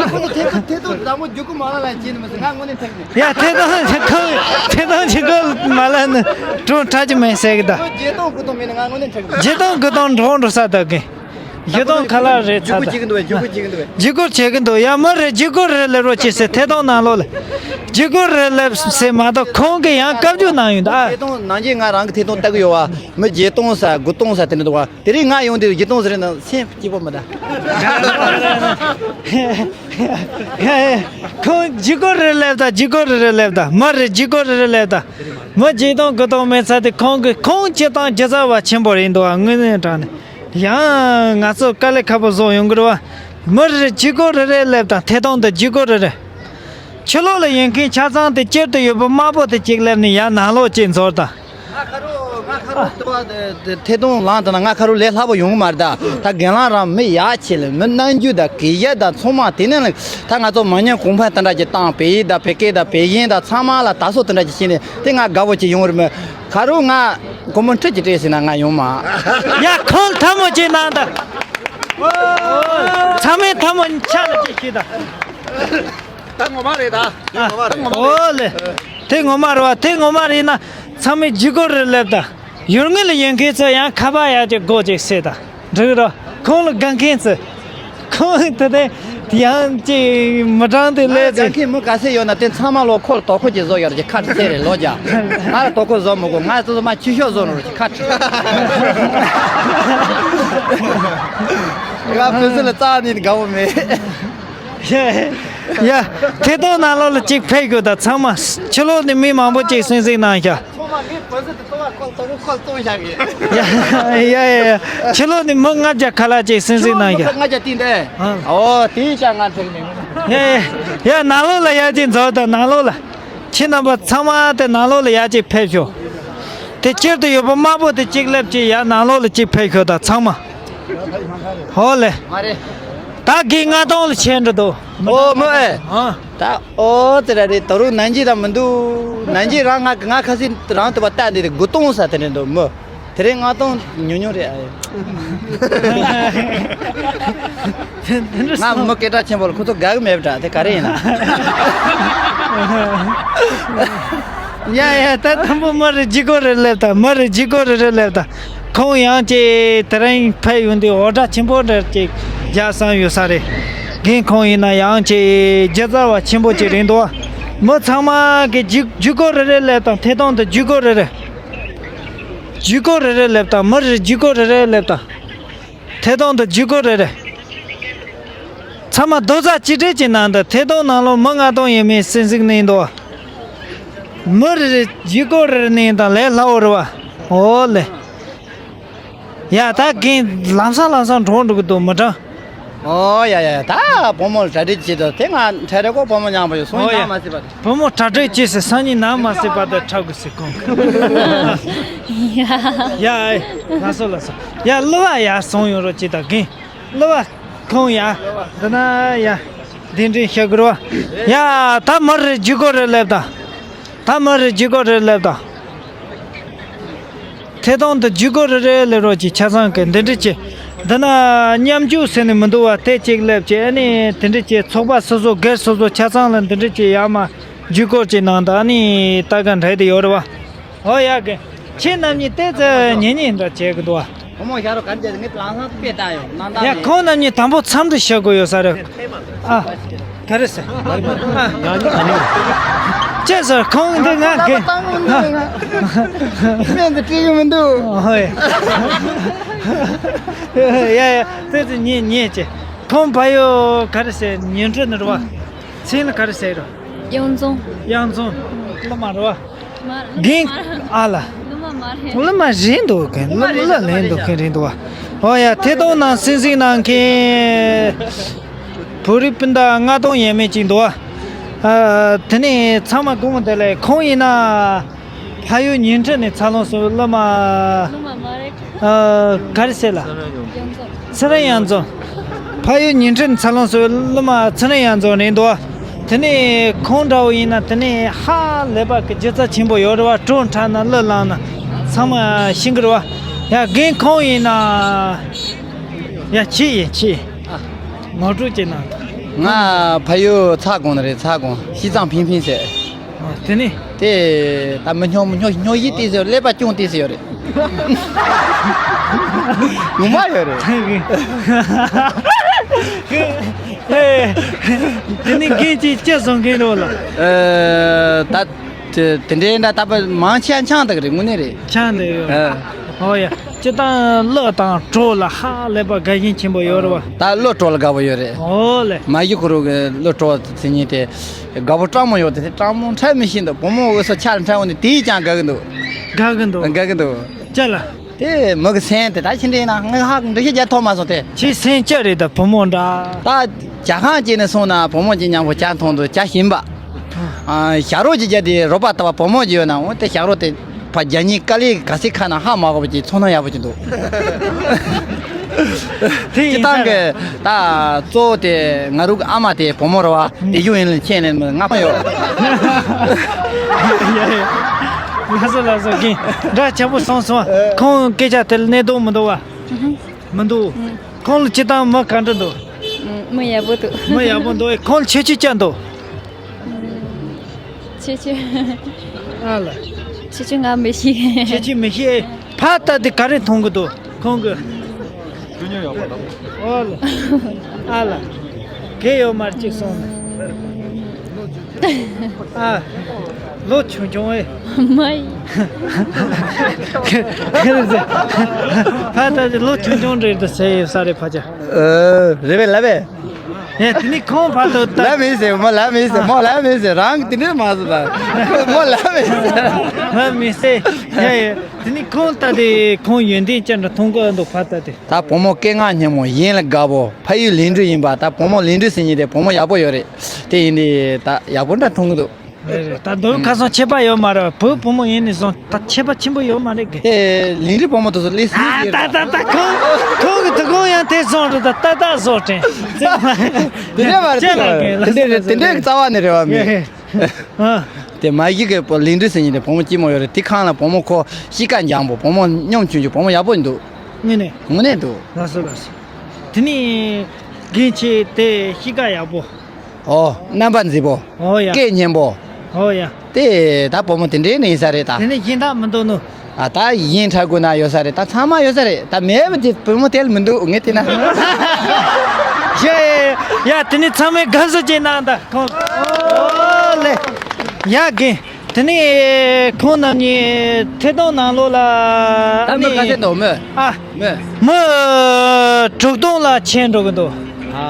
ཁོང་ཐད་ཐད་ཐད་གཏོང་དང་པོ་རྒྱུག་ཁུག་མ་ལ་ལ་བྱས་ནི་མི་ཟེར། ང་དངོས་གནས་འཁྲབ་ནས། ཡ། ཐད་གཏོང་ཁོང་ཐད་གཏོང་བྱེད་དགོས་མ་ལ་ནི་གྲོང་ཁྲ་ཅི་མེད་ཟེར་གི་ད། མི་བརྒྱད་སྟོང་དགུ་སྟོང་མེད་ན་ང་དངོས་གནས་འཁྲབ་གི། བརྒྱད་སྟོང་དགུ་སྟོང་འགྲོ་འགྲོ་ས་ད་གི། བརྒྱད་སྟོང་ཁ་ལག་རེད་ཚར་ད། བརྒྱུད་སྐུར་བྱེད་ཀྱི་འདུག་བས། བརྒྱུད་སྐུར་བྱེད་ཀྱི་འདུག་བས། བརྒྱུད་སྐུར་བྱེད་ཀྱི་འདུག་ཡ། མི་རེ་བརྒྱུད་སྐུར་རེ་སླེབས་རོགས་བྱེད་ཟེར། ཐད་གཏོང་ནང་ལོགས་ལ་བརྒྱུད་སྐུར་རེ་སླེབས་ཟེར་མ་གཏོགས་ཁོང་གིས་ཡང་བཀའ་བརྒྱུད་གནང་ཡོད་འདུག་ཨ། ཐད་གཏོང་ནང་རྗེས་ང་རང་གི་ཐད་གཏོང་ལྟ་གི་ཡོད་བ། མི་བརྒྱད་སྟོང་ས་དགུ་སྟོང་ས་དེ་འདྲ་འདུག་བ། དེ་རིང་ང་ཡོང་དུས་བརྒྱད་སྟོང་ཟེར་ན་སེམས་སྐྱིད་པོ་མི་འདུག་ཡ་ཡ། ཁོང་བརྒྱུད་སྐུར་རེ་སླེབས་ད། བརྒྱུད་སྐུར་རེ་རེ་སླེབས་ད། མི་རེ་བརྒྱུད་སྐུར་རེ་རེ་སླེབས་ད། མི་བརྒྱད་སྟོང་དགུ་སྟོང་མེད་ཚར་དུས་ཁོང་གི་ཁོང་སྤྱིར་བཏང་སྒྱུ་རྩལ་བ་ཆེན་པོ་རེད་འདུག་ཨ། དངོས་གནས་དྲང་གནས། ཡང་ང་ཚོ་དཀའ་ལས་ཁག་པོ་བཟོ་ཡོང་གི་རེད་བ། མི་རེ་བརྒྱུད་སྐུར་རེ་རེ་སླེབས་དང་། ཐད་གཏོང་དུ་བརྒྱུད་སྐུར་རེ་རེ། ཕྱི་ལོགས་ལ་ཡོད་མཁན་ཆ་ཚང་དེ་དཀྱིལ་དུ་ཡོད་པ་དམར་པོ་དེ་གཅིག་སླེབས་ནས་ཡར་ནང་ལོགས་གཅིག་འཛུལ་དང་། ང་ཁ་རོ་ང་ཁ་རོ་ལྟ་བ་དེ་ཐད་གཏོང་ལངས་དང་ན་ང་ཁ་རོ་ལས་སླ་པོ་ཡོང་གི་མ་རེད་ད། ད་རྒན་ལགས་རང་མི་ཡག་ཆེ་ལ། མི་རྣམ་འགྱུར་དང་གི་ཡ་དང་ཚང་མ་དེ་ནས་ལ། ད་ང་ཚོ་མ་ཉམས་གོང་འཕེལ་དེ་འདྲ་ཅིག་བཏང་། བལ་ཡུལ་དང་བལ་སྐད་དང་བལ་གཞས་དང་ཚང་མ་ལ་དར་སྲོལ་དེ་འདྲ་ཅིག་བྱས་ནས་དེ་ང་དགའ་བོ་ཅིག་ཡོང་རེད་མོད། ཁ་རོ་ང་སྒོར་མོ་ཁྲི་གཅིག་སྤྲད་ཟེར་ན་ང་ཡོང་མ། ཡ། ཁོང་ཐལ་མོ་སྦྱར་གནང་ད། ཚང་མས་ཐལ་མོ་ཕྱག་ལ་གཅིག་གྱིས་ད། ད་ངོ་མ་རེད་ད། ཨ། ད་ངོ་མ་རེད། ཨོ་ལེ། དེ་ངོ་མ་རེད་བ། དེ་ངོ་མ་རེད་ན་ཚང་མས་བརྒྱུད་སྐུར་རེ་སླེབས་ད། ཡུལ་དངོས་ལ་ཡོད་མཁན་ཚོ་ཡང་ཁ་པར་ཡག་ཅིག་སྒོ་གཅིག་ཟེར་ད། འགྲིག་རོ། ཁོང་ལ་དགའ་མཁན་ཚོ། ཁོང་དེ་དེ་ཡང་ཅིག་མི་དྲང་དེ་ང་ལས་དགའ་ཅིག་མཁན་མི་ག་ཚད་ཡོད་ན་དེ་ཚང་མ་ལོ་ཁོ་ལ་དོ་ཁུར་ཅིག་བཟོ་ཡོད་རེད་ཅིག་ཁ་ཁྲི་ཚད་རེད་ལོ་རྒྱ། ང་ལ་དོ་ཁུར་བཟོ་མི་དགོས། ང་ཚོ་མ་ཆུ་ཤོག་བཟོ་ནོ་རེད་ཅིག་ཁ་ཁྲི། ང་ཕུན་སུམ་ལ་རྩ་ནས་དགའ་བོ་མེད། ཡ། ཐད་གཏོང་ནང་ལོགས་ལ་གཅིག་ཕེབས་དགོས་ད་ཚང་མ། ཕྱི་ལོགས་ནས་མི་མང་པོ་གཅིག་གསན་གཟིགས་གནང་ཤག་ཚང་མ་ངའི་བུ་ཚོ་དེ་ཚོ་ལ་ཁོ་ལྟ་བུ་ཁོ་ལ་བཙོང་བཞག་གི། ཡ་ཡ་ཡ། ཕྱི་ལོགས་ནས་མི་ལྔ་བརྒྱ་ཁ་ལག་ཅིག་གསན་གཟིགས་གནང་ཤག་ལྔ་བརྒྱ་བསྟན་ཏེ། ཨོ་དེ་ཡིན་ཤག་ང་ཚོ་གི་མི། ཡ་ཡ་ཡ། ནང་ལོགས་ལ་ཡར་གཅིག་འཛུལ་དང་ནང་ལོགས་ལ། ཁྱེད་རྣམ་པ་ཚང་མ་དེ་ནང་ལོགས་ལ་ཡར་གཅིག་ཕེབས་ཤོག་དེ་དཀྱིལ་དུ་ཡོད་པ་དམར་པོ་དེ་གཅིག་སླེབས་ཅིག་ཡར་ནང་ལོགས་ལ་གཅིག་ཕེབས་ཤོག་ད་ཚང་མ། ཧོ་ལེ། མ་རེད། ད་གི་ལྔ་སྟོང་ལ་ཆད་འགྲོ་འདུག་ཨོ་མོ་ཨེ། ཨ། ད་ཨོ་དེ་ར་རེད། ད་རུང་ནན་ཇི་ད་མི་འདུག་ནན་ཇི་རང་ང་ང་ཁ་སི་རང་དུ་བ་ལྟ་འདི་རེད། དགུ་སྟོང་ས་དེ་རེད་འདུག་མོ། དེ་རིང་ལྔ་སྟོང་ཉུང་ཉུང་རེད་ཨ། ང་མི་སྐད་གྲགས་ཆེན་པོ་ལ་ཁོ་ཚོ་དགའ་གི་མེད་པ་འདྲ། དེ་ག་རེ་ཡིན་ན། ཡ་ཡ། ད་དང་པོ་མི་རེ་བརྒྱུད་སྐུར་རེ་སླེབས་ད། མི་རེ་བརྒྱུད་སྐུར་རེ་རེ་སླེབས་ད། ཁོང་ཡང་ཅིག་དེ་རིང་ཕེབས་ཡོང་དུས་འོ་སྒྲ་ཆེན་པོ་འདྲ་ཅིག་རྒྱག་བསམ་ཡོད་ས་རེད། རྒན་ཁོང་ཡིན་ན་ཡང་ཅིག་སྒྱུ་རྩལ་བ་ཆེན་པོ་ཅིག་རེད་འདུག་མི་ཚང་མ་གི་ཇུས་ཇུས་འགོད་རེ་རེ་སླེབས་དང་། ཐད་གཏོང་དུ་ཇུས་འགོད་རེ་རེ། ཇུས་འགོད་རེ་རེ་སླེབས་དང་། མི་རེ་ཇུས་འགོད་རེ་རེ་སླེབས་དང་། ཐད་གཏོང་དུ་ཇུས་འགོད་རེ་རེ། ཚང་མ་རྡོག་རྩ་གཅིག་སྒྲིལ་གྱི་ནང་དུ། ཐད་གཏོང་ནང་ལོགས་མི་ལྔ་སྟོང་ཡས་མས་གསན་གཟིགས་གནང་འདུག་མི་རེ་རེ་ཇུས་འགོད་རེ་རེ་གནང་དང་། ལས་སླ་བོ་རེད་བ། འོ་ལེ། ཡ་ད་རྒན་ལམ་སང་ལམ་སང་འགྲོ་འགྲོ་གི་འདུག་མི་གྲངས། ཨོ་ཡ་ཡ། ད་བུ་མོ་ལ་གྲ་སྒྲིག་བྱེད་དོ། དེ་ང་འཕྲལ་རེ་ཀོ་བུ་མོ་མཉམ་པོ་ཡོད་སོང་། ཨོ་ཡ། ཡང་མ་སྲིད་པ་དེ། བུ་མོ་གྲ་སྒྲིག་བྱེད་ཟེར། སང་ཉིན་ནམ་མ་སྲིད་པ་དེ་འཁྲབ་དགོས་ཟེར་ཁོང་གིས། ཡ། ཡ་ཨེ། ལགས་སོ་ལགས་སོ། ཡ་གླུ་བ་ཡར་སོང་ཡོང་རོགས་གྱིས་ད་རྒན། གླུ་བ་ཁོང་ཡ། འདི་ན་ཡ། གདན་འདྲེན་བྱ་དགོས་རེད་བ། ཡ་ད་མི་རེ་ཇུས་འགོད་རེ་སླེབས་དང་། ད་མི་རེ་ཇུས་འགོད་རེ་སླེབས་དང་། ཐད་གཏོང་དུ་ཇུས་འགོད་རེ་རེ་སླེབས་རོགས་གྱིས། ཆ་ཚང་གི་འདི་འདྲ་བྱེད། འདི་ན་མཉམ་ཞུགས་ཟེར་ནས་མི་འདུག་བ། དེ་གཅིག་སླེབས་བྱས། ཨ་ནི་དེ་འདྲ་བྱས། ཚོགས་པ་སོ་སོ་སྒེར་སོ་སོ་ཆ་ཚང་ལ་འདི་འདྲ་བྱས། ཡར་མར་ཇུས་འགོད་ཅིག་གནང་དང་། ཨ་ནི་ལྟ་ག་འདྲ་དེ་ཡོད་རེད་བ། ཨོ་ཡ་གི། ཁྱེད་རྣམ་གཉིས་ཏོག་ཙམ་ཉན་ཉན་འདྲ་བྱེད་གི་འདུག་བ། བུ་མོ་ཤ་རོ་ག་འདྲ་ངས་ལང་སང་དཔེ་ལྟ་ཡོང་། གནང་སྟངས། ཡ་ཁོང་རྣམ་གཉིས་དང་པོ་འཚམས་འདྲི་བྱེད་དགོས་ཡོད་ས་རེད། ཨ། ག་རེ་ཟེར། ཨ། ཅེས་ཟེར། ཁོང་འདི་ང་རྒན། སྨན་འདི་སྤྲད་གི་མི་འདུག་ཨོ་ཡ། ཡ་ཡ། ཏོག་ཙམ་ཉན་ཉན་བྱེད། ཁོང་ཕ་ཡུལ་ག་རེ་ཟེར། ཉི་ཁྲི་ནས་རེད་བ། མཚན་ལ་ག་རེ་ཟེར་རོ། གཡང་རྫོང་། གཡང་རྫོང་། གླུ་མ་རེད་བ། མ་རེད། རྒན། ཨ་ལ། གླུ་མ་མ་རེད། གླུ་མ་རེད་འདུག་གི། གླུ་གླུ་ལེན་འདུག་གི་རེད་འདུག་བ། ཨོ་ཡ། ཐད་གཏོང་ནང་གསན་གཟིགས་གནང་མཁན་བོད་རིགས་སྤུན་ཟླ་ལྔ་སྟོང་ཡས་མས་ཅིག་འདུག་བ། ཨ། དེ་ནས་ཚང་མ་དགོངས་དག་ལེགས། ཁོང་ཡིན་ན་ཕ་ཡུལ་ཉི་ཁྲི་ནས་འཚར་ལོངས་སུ། གླུ་མ། གླུ་མ་མ་རེད། ཨ། ག་རེ་ཟེར་ལ། ཚེ་རིང་གཡང་རྫོང་། ཕ་ཡུལ་ཉི་ཁྲི་ནས་འཚར་ལོངས་སུ། གླུ་མ་ཚེ་རིང་གཡང་རྫོང་རེད་འདུག་དེ་ནས་ཁོང་འདྲ་བོ་ཡིན་ན་དེ་ནས་ཧ་ལས་པ་གི་སྒྱུ་རྩལ་ཆེན་པོ་ཡོད་རེད་བ། བྲོ་འཁྲབ་ན་གླུ་བླངས་ན་ཚང་མ་ཤེས་གི་རེད་བ། ཡ་རྒན་ཁོང་ཡིན་ན། ཡ་ཁྱེད་ཡིན་ཁྱེད། ངོ་སྤྲོད་ཅིག་གནང་དང་། ང་ཕ་ཡུལ་ཚ་དགོན་རེད། ཚ་དགོན་ཤིས་ཙང་ཕིང་ཕིང་ཟེར། ཨོ། དེ་ནི། དེ་ད་མི་སྨྱོ་མི་སྨྱོ་སྨྱོ་ཡི་ཏིས་ཡོད། ཀླད་པ་ཅུང་ཏིས་ཡོད་རེད། ངོ་མ་ཡོད་རེད། ཨེ། དེ་ནི་རྒན་གྱིས་ཅི་གསུང་གིན་རོགས་ལ། ཨེ། ད་དེ་དེ་འདྲའི་འདྲ་ད་པ་མང་ཆེ་ཆང་དག་རེད། དངོས་གནས་རེད། ཆང་དེ་ཡོད། ཨེ། ཨོ་ཡ། སྤྱིར་བཏང་གླུ་དང་བྲོ་ལ་ཧ་ལས་པ་དགའ་ཞེན་ཆེན་པོ་ཡོད་རེད་བ། ད་གླུ་བྲོ་ལ་དགའ་པོ་ཡོད་རེད། ཨོ་ལེ། མ་གཞི་ཁོ་རང་གི་གླུ་བྲོ་ཟེར་མཁན་དེ་དགའ་པོ་སྤྲང་མོ་ཡོད་དེ། དེ་སྤྲང་མོ་འཁྲབ་མི་ཤེས་འདུག་བུ་མོ་འོས་སུ་ཆ་ལ་འཁྲབ་འོང་དེ་དེས་ཀྱང་དགའ་གི་འདུག་དགའ་གི་འདུག་དགའ་གི་འདུག་ཅི་ལ། དེ་མི་གི་སེམས་དེ་ད་ཕྱི་འདྲེན་ན་ངས་ཧ་གི་འདུ་ཤེས་རྒྱ་ཐོག་མ་སོང་སྟེ། ཁྱེད་སེམས་སྐྱིད་རེད། ད་བུ་མོ་འདྲ། ད་ཇ་ཁང་སྐྱེས་ནས་སོང་ན་བུ་མོ་གཅིག་མཉམ་པོ་ཇ་འཐུང་འདུག་ཇ་ཞིམ་པ། ཨ། ཞྭ་རོགས་ཀྱི་རྒྱ་དེ་རོགས་པ་ལྟ་བུ་བུ་མོ་གཅིག་ཡོད་ན། འོ་དེ་ཞྭ་རོགས་དེ་ཕ་རྒྱ་ཉིན་དཀའ་ལས་ག་སྲིད་ཁ་ན་ཧ་མ་གོ་བ་ཅིག་ཚོར་སྣང་ཡག་པོ་ཅིག་འདུག་དེ་ཡིན་སྤྱིར་བཏང་གི་ད་གཙོ་བོ་དེ་ང་རང་གི་ཨ་མ་དེ་བུ་མོ་རེད་བ། དེ་ཡུ་ཡིན་ལ་ཁྱེད་ནས་ང་ཕ་ཡོད། ལགས་སོ་ལགས་སོ། རྒན་འདྲ་ཆགས་པོ་སོང་སོང་། ཁོང་སྐད་ཆ་དེར་གནས་འདུག་མི་འདུག་བ། མི་འདུག་ཁོང་ལ་སྤྱིར་བཏང་མི་ག་འདྲ་འདུག་མི་ཡག་པོ་འདུག་མི་ཡག་པོ་འདུག་ཁོང་ལ་ཁྱད་ཆོས་ཅི་འདུག་ཁྱད་ཆོས། ཨ་ལ། ཁྱད་ཆོས་ང་མི་ཤེས། ཁྱད་ཆོས་མི་ཤེས། ཕར་ལྟ་དེ་ག་རེ་མཐོང་གི་འདུག་ཁོང་གི། ཨོ་ལ། ཨ་ལ། གལ་ཡོད་མ་རེད་ཅིག་སོང་ནས། ཨ། ལོ་ཆུང་ཆུང་ཨེ། མ་ཡིན། ཁྱེད་རང་ཚོ། ཕ་ད་ལོ་ཆུང་ཆུང་རེད་ཟེར་ཡོད་ས་རེད་ཕ་ཅག་ཨ། རེད་པས་ལབ་པས། ཡ་དེ་ནི་ཁོང་ཕ་ཏོ་ད། ལབ་མི་ཟེར་མོ་ལབ་མི་ཟེར་མོ་ལབ་མི་ཟེར། རང་གི་དེ་འདྲས་མ་ཟེར་ད། མོ་ལབ་མི་ཟེར། ལབ་མི་ཟེར། ཡ་ཡ། དེ་ནི་ཁོང་ད་དེ་ཁོང་ཡོན་ཏན་ཅན་འདྲ་མཐོང་གི་འདུག་ཕ་ད་དེ། ད་བུ་མོ་སྐད་ངག་སྙན་མོ། ཡིན་ལ་དགའ་བོ། ཕ་ཡུལ་ལིང་ཀྲི་ཡིན་པ། ད་བུ་མོ་ལིང་ཀྲི་ཟེར་མཁན་དེ་བུ་མོ་ཡག་པོ་ཡོད་རེད། དེ་ཡིན་དུས་ད་ཡག་པོ་འདྲ་མཐོང་གི་འདུག་རེད་རེད། ད་མདོར་ཁ་སང་ཁྱད་པར་ཡོད་མ་རེད། བུ་བུ་མོ་ཡིན་ནས་བཟུང་ད་ཁྱད་པར་ཆེན་པོ་ཡོད་མ་རེད་གི། དེ་ལིང་ཀྲི་བུ་མོ་དེ་ཚོ་ལས་སྲིད་ཨ་ཀྱི་ད་རེད། ད་ད་ཁོང་ཁོང་གི་དུ་ཁོང་ཡང་དེ་བཟུང་རེད། ད་ད་ད་བཟོ་དྲན། དེ་འདྲ་མ་རེད། ཅི་ལ་གི་དེ་འདྲ་རེད། དེ་འདྲའི་རྩ་བ་ནས་རེད་བ་མེད། ཨ། དེ་མ་གཞི་གི་བུ་ལིང་ཀྲི་ཟེར་མཁན་དེ་བུ་མོ་སྐྱིད་མོ་ཡོད་རེད། དེ་ཁང་ལ་བུ་མོ་ཁོ་གཤིས་ཀ་འཇམ་པོ། བུ་མོ་སྙོམས་ཆུང་ཆུང་། བུ་མོ་ཡག་པོ་འདུག་དངོས་གནས། དངོས་གནས་འདུག་ལགས་སོ་ལགས་སོ། དེ་ནས་རྒན་ཁྱེད་དེ་གཤིས་ཀ་ཡག་པོ། ཨོ། རྣམ་པ་མཛེས་པོ། ཨོ་ཡ། སྐད་སྙན་པོ། ཨོ་ཡ། དེ་ད་བུ་མོ་དེ་འདྲའི་ནི་ཡིན་ས་རེད་ད། དེ་ནས་གཞན་དག་མི་འདུག་ནོ། ཨ། ད་ཡིན་ཁྲ་དགོས་ན་ཡོད་ས་རེད། ད་ཚང་མ་ཡོད་ས་རེད། ད་མེད་པ་དེ་བུ་མོ་དེ་ལ་མི་འདུག་ངས་བལྟས་ན། ཡ་ཡ་ཡ། དེ་ནི་ཚང་མས་དགའ་བསུ་བྱས་གནང་ད་ཁོང་། ཨོ་ལེ། ཡ་རྒན། དེ་ནི་ཁོང་རྣམ་གཉིས་ཐད་གཏོང་ནང་ལོགས་ལ་ད་མི་ག་ཚད་འདུག་མི། ཨ། མི། མི་དྲུག་སྟོང་ལ་ཕྱིན་འགྲོ་གི་འདུག་ཨ།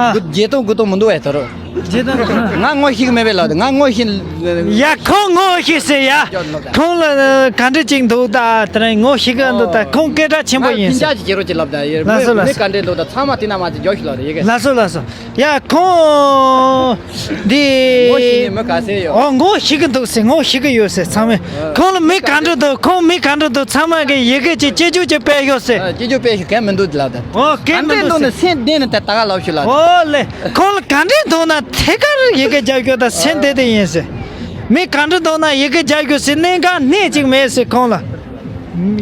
ཨ། དགུ། བརྒྱད་སྟོང་དགུ་སྟོང་མི་འདུག་བས་ད་རུང་། བརྒྱད་སྟོང་དགུ་སྟོང་། ང་ངོ་ཤེས་ཀྱི་མེད་པས་ལགས། ང་ངོ་ཤེས། ཡ། ཁོང་ངོ་ཤེས་ཟེར་ཡ། ཁོང་ལ་ག་འདྲ་ཅིག་འདུག་ད་དེ་རིང་ངོ་ཤེས་ཀྱི་འདུག་ད་ཁོང་སྐད་གྲགས་ཆེན་པོ་ཡིན་ཟེར། ལགས་སོ་ལགས་སོ། མི་ག་འདྲ་འདུག་ད་ཚང་མ་དེ་ན་མ་དེ་འཇོག་ཤིག་ལགས་ཡི་གེ། ལགས་སོ་ལགས་སོ། ཡ་ཁོང་འདི། ངོ་ཤེས་ནི་མི་ག་ཚད་ཡོད། ཨོ། ངོ་ཤེས་ཀྱི་འདུག་ཟེར། ངོ་ཤེས་ཀྱི་ཡོད་ཟེར་ཚང་མས། ཁོང་ལ་མི་ག་འདྲ་འདུག་ཁོང་མི་ག་འདྲ་འདུག་ཚང་མ་གི་ཡི་གེ་ཅིག་སྐྱིད་སྐྱིད་ཅིག་སྤེལ་ཤོག་ཟེར། ཨ། སྐྱིད་སྐྱིད་སྤེལ་ཤོག་གན་མི་འདུག་ལགས་ད། ཨོ། གན་མི་འདུག་ཟེར། ག་འདྲ་འདུག་ན་སེམས་གཏིང་ནས་ད་ད་ག་ལབ་ཤོག་ལགས། ཨོ་ལེ། ཁོང་ལ་ག་འདྲ་འདུག་ན་ཐད་ཀར་ཡི་གེ་རྒྱག་རྒྱུ་ད་སེམས་གཏིང་དེ་ཡིན་ཟེར། མི་ག་འདྲ་འདུག་ན་ཡི་གེ་རྒྱག་རྒྱུ་ཟེར་གནད་འགག་སྣེ་གཅིག་མེད་ཟེར་ཁོང་ལ།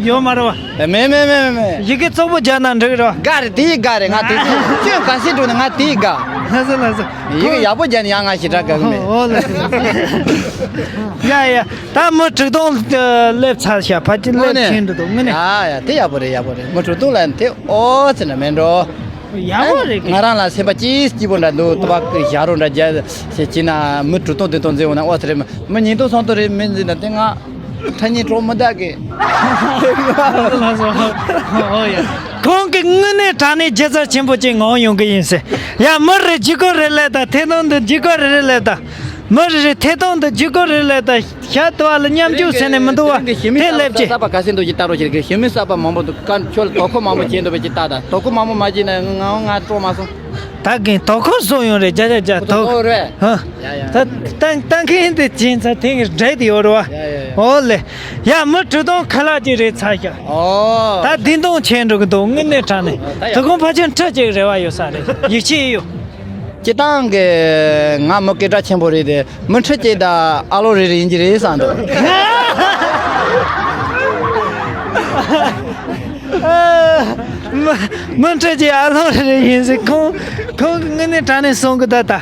ཡོད་མ་རེད་བ། མེད་མེད་མེད་མེད། ཡི་གེ་གཙོ་བོ་རྒྱག་ན་འགྲིག་རེད་བ། དགའ་རེད། དེ་དགའ་རེད། ང་དེ་ཚོ་ཁྱོད་ག་ཚད་འགྲོ་ན་ང་དེ་དགའ། ལགས་སོ་ལགས་སོ། ཡི་གེ་ཡག་པོ་རྒྱག་ན་ཡང་ང་ཞེ་དྲག་དགའ་གི་མེད། ཨོ་ལགས་སོ། ཡ་ཡ། ད་མི་དྲུག་སྟོང་སླེབས་ཚར་ཤག་ཕལ་ཆེར་སླེབས་ཕྱིན་འགྲོ་འདུག་དངོས་གནས། ཡ་ཡ། དེ་ཡག་པོ་རེད། ཡག་པོ་རེད། མི་དྲུག་སྟོང་ལ་དེ་ཨོ་ཙི་ན་མེད་འགྲོ། ཡག་པོ་རེད། ང་རང་ལ་སེམས་པ་ཅིག་སྐྱིད་པོ་འདྲ་འདུག་ཏུ་བ་ཀི་ཞག་རོ་འདྲ་རྒྱ་ཞེ་ཅི་ན་མི་དྲུག་སྟོང་བདུན་སྟོང་འཛིན་འོང་ན་ཨོ་ཙི་རེད། མི་ཉིས་སྟོང་སུམ་སྟོང་རེ་མི་འཛིན་ན་དེ་ང་ཁྲ་ཉིན་གྲོགས་མི་འདག་གི། ཁོང་གི་དངོས་གནས་དྲང་གནས་རྒྱལ་ཚབ་ཆེན་པོ་ཅིག་ངོ་ཡོང་གི་ཡིན་ཟེར། ཡ། མི་རེ་ཇི་གོ་རེ་ལེ་ད་ཐེ་ནོ་འདི་ཇི་གོ་རེ་རེ་ལེ་ད། མི་རེ་རེ་ཐད་གཏོང་དུ་ཇི་གོ་རེ་ལེ་ད། ཤ་ཏུ་བ་ལ་མཉམ་འཇུག་ཟེར་ནས་མི་འདུག་བ། དེ་ལེབ་ཀྱི། གསར་པ་ག་ཚད་འདུག་ཅིག་ལྟ་རོགས་བྱེད་གི། ཞི་མི་གསར་པ་མང་པོ་འདུག་ཀ་ཁྱོད་ལ་དོ་ཁུར་མང་པོ་བྱས་འདུག་པས་ཅིག་ལྟ་ད། དོ་ཁུར་མང་པོ་མ་བྱས་ན་ང་ང་སྤྲོ་མ་སོང་། ད་གིན་དོ་ཁུར་བཟོ་ཡོང་རེད། རྒྱ་རྒྱ་རྒྱ་དོ། ཧ། ཡ་ཡ། ད་ཏན་ཏན་ཁེན་དེ་ཅིན་ཚ་ཐེང་རེད་དེ་ཡོད་རེད་བ། ཡ་ཡ་ཡ། ཨོ་ལེ། ཡ་མི་དྲུག་སྟོང་ཁ་ལག་ཅིག་རེད་ཚར་ཤག་ཨོ། ད་བདུན་སྟོང་ཆེན་འགྲོ་གི་འདུག་དངོས་གནས་དྲང་གནས། ད་ཡ། དོ་དགོང་ཕལ་ཆེར་ཁྲི་གཅིག་རེ་བ་ཡོད་ས་རེད། ཡིད་ཆེས་ཡོད། སྤྱི་བཏང་གི་ང་མི་སྐད་གྲགས་ཆེན་པོ་རེད་དེ། མི་ཁྲི་གཅིག་དང་ཨ་ལོ་རེ་རེ་ཡིན་གྱི་རེད་བསམ་འདུག་མི་མི་ཁྲི་གཅིག་ཨ་ལོ་རེ་རེ་ཡིན་ཟེར། ཁོང་ཁོང་གི་དངོས་གནས་དྲང་གནས་གསུང་གི་ད་ད།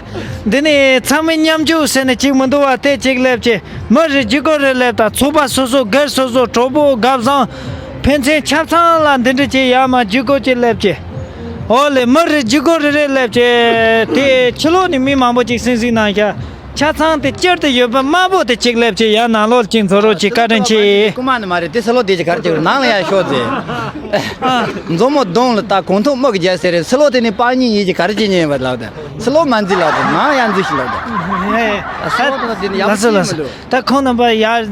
འདི་ནས་ཚང་མས་མཉམ་ཞུགས་ཟེར་ནས་གཅིག་མི་འདུག་བ། དེ་གཅིག་སླེབས་ཀྱི། མི་རེ་ཇི་གོ་རེ་སླེབས་ད། ཚོགས་པ་སོ་སོ། སྒེར་སོ་སོ། གྲོགས་པོ། རྒན་བཟང་། ཕན་ཚུན་ཆབ་ཚང་ལ་འདི་འདྲ་བྱས་ཡར་མར་ཇི་གོ་གཅིག་སླེབས་ཀྱི། ཨོ་ལེ། མི་རེ་ཇི་གོ་རེ་རེ་སླེབས་ཀྱི། དེ་ཕྱི་ལོགས་ནས་མི་མང་པོ་ཅིག་སིང་སིང་གནང་ཤག་ཆ་ཚང་དེ་སྤྱིར་དུ་ཡོད་པ་དམར་པོ་དེ་གཅིག་སླེབས་ཀྱི། ཡར་ནང་ལོགས་ཅིག་འཛུལ་རོགས་གྱིས། བཀའ་དྲིན་ཆེ། རྐུ་མ་ནི་མ་རེད། དེ་ཕྱི་ལོགས་དེ་ཅིག་གར་ཅིག་ནང་ལ་ཡར་ཤོག་ཟེར། མཛོ་མོ་གདོང་ལ་ལྟ། གོང་ཐོག་དམག་གི་རྒྱལ་སྲས་རེད། ཕྱི་ལོགས་དེ་ནི་དཔའ་ཉིན་ཡིད་ཀྱི་གར་ཅིག་ཉན་པ་ལབ་ད། ཕྱི་ལོགས་མ་འཛུལ་ལབ་ད། ནང་ཡར་འཛུལ་ཤིག་ལབ་ད། ཨེ། ཕྱི་ལོགས་དེ་ནི་ཡག་པོ་ལགས་སོ་ལགས་སོ། ད་ཁོང་རྣམ་པ་ཡར་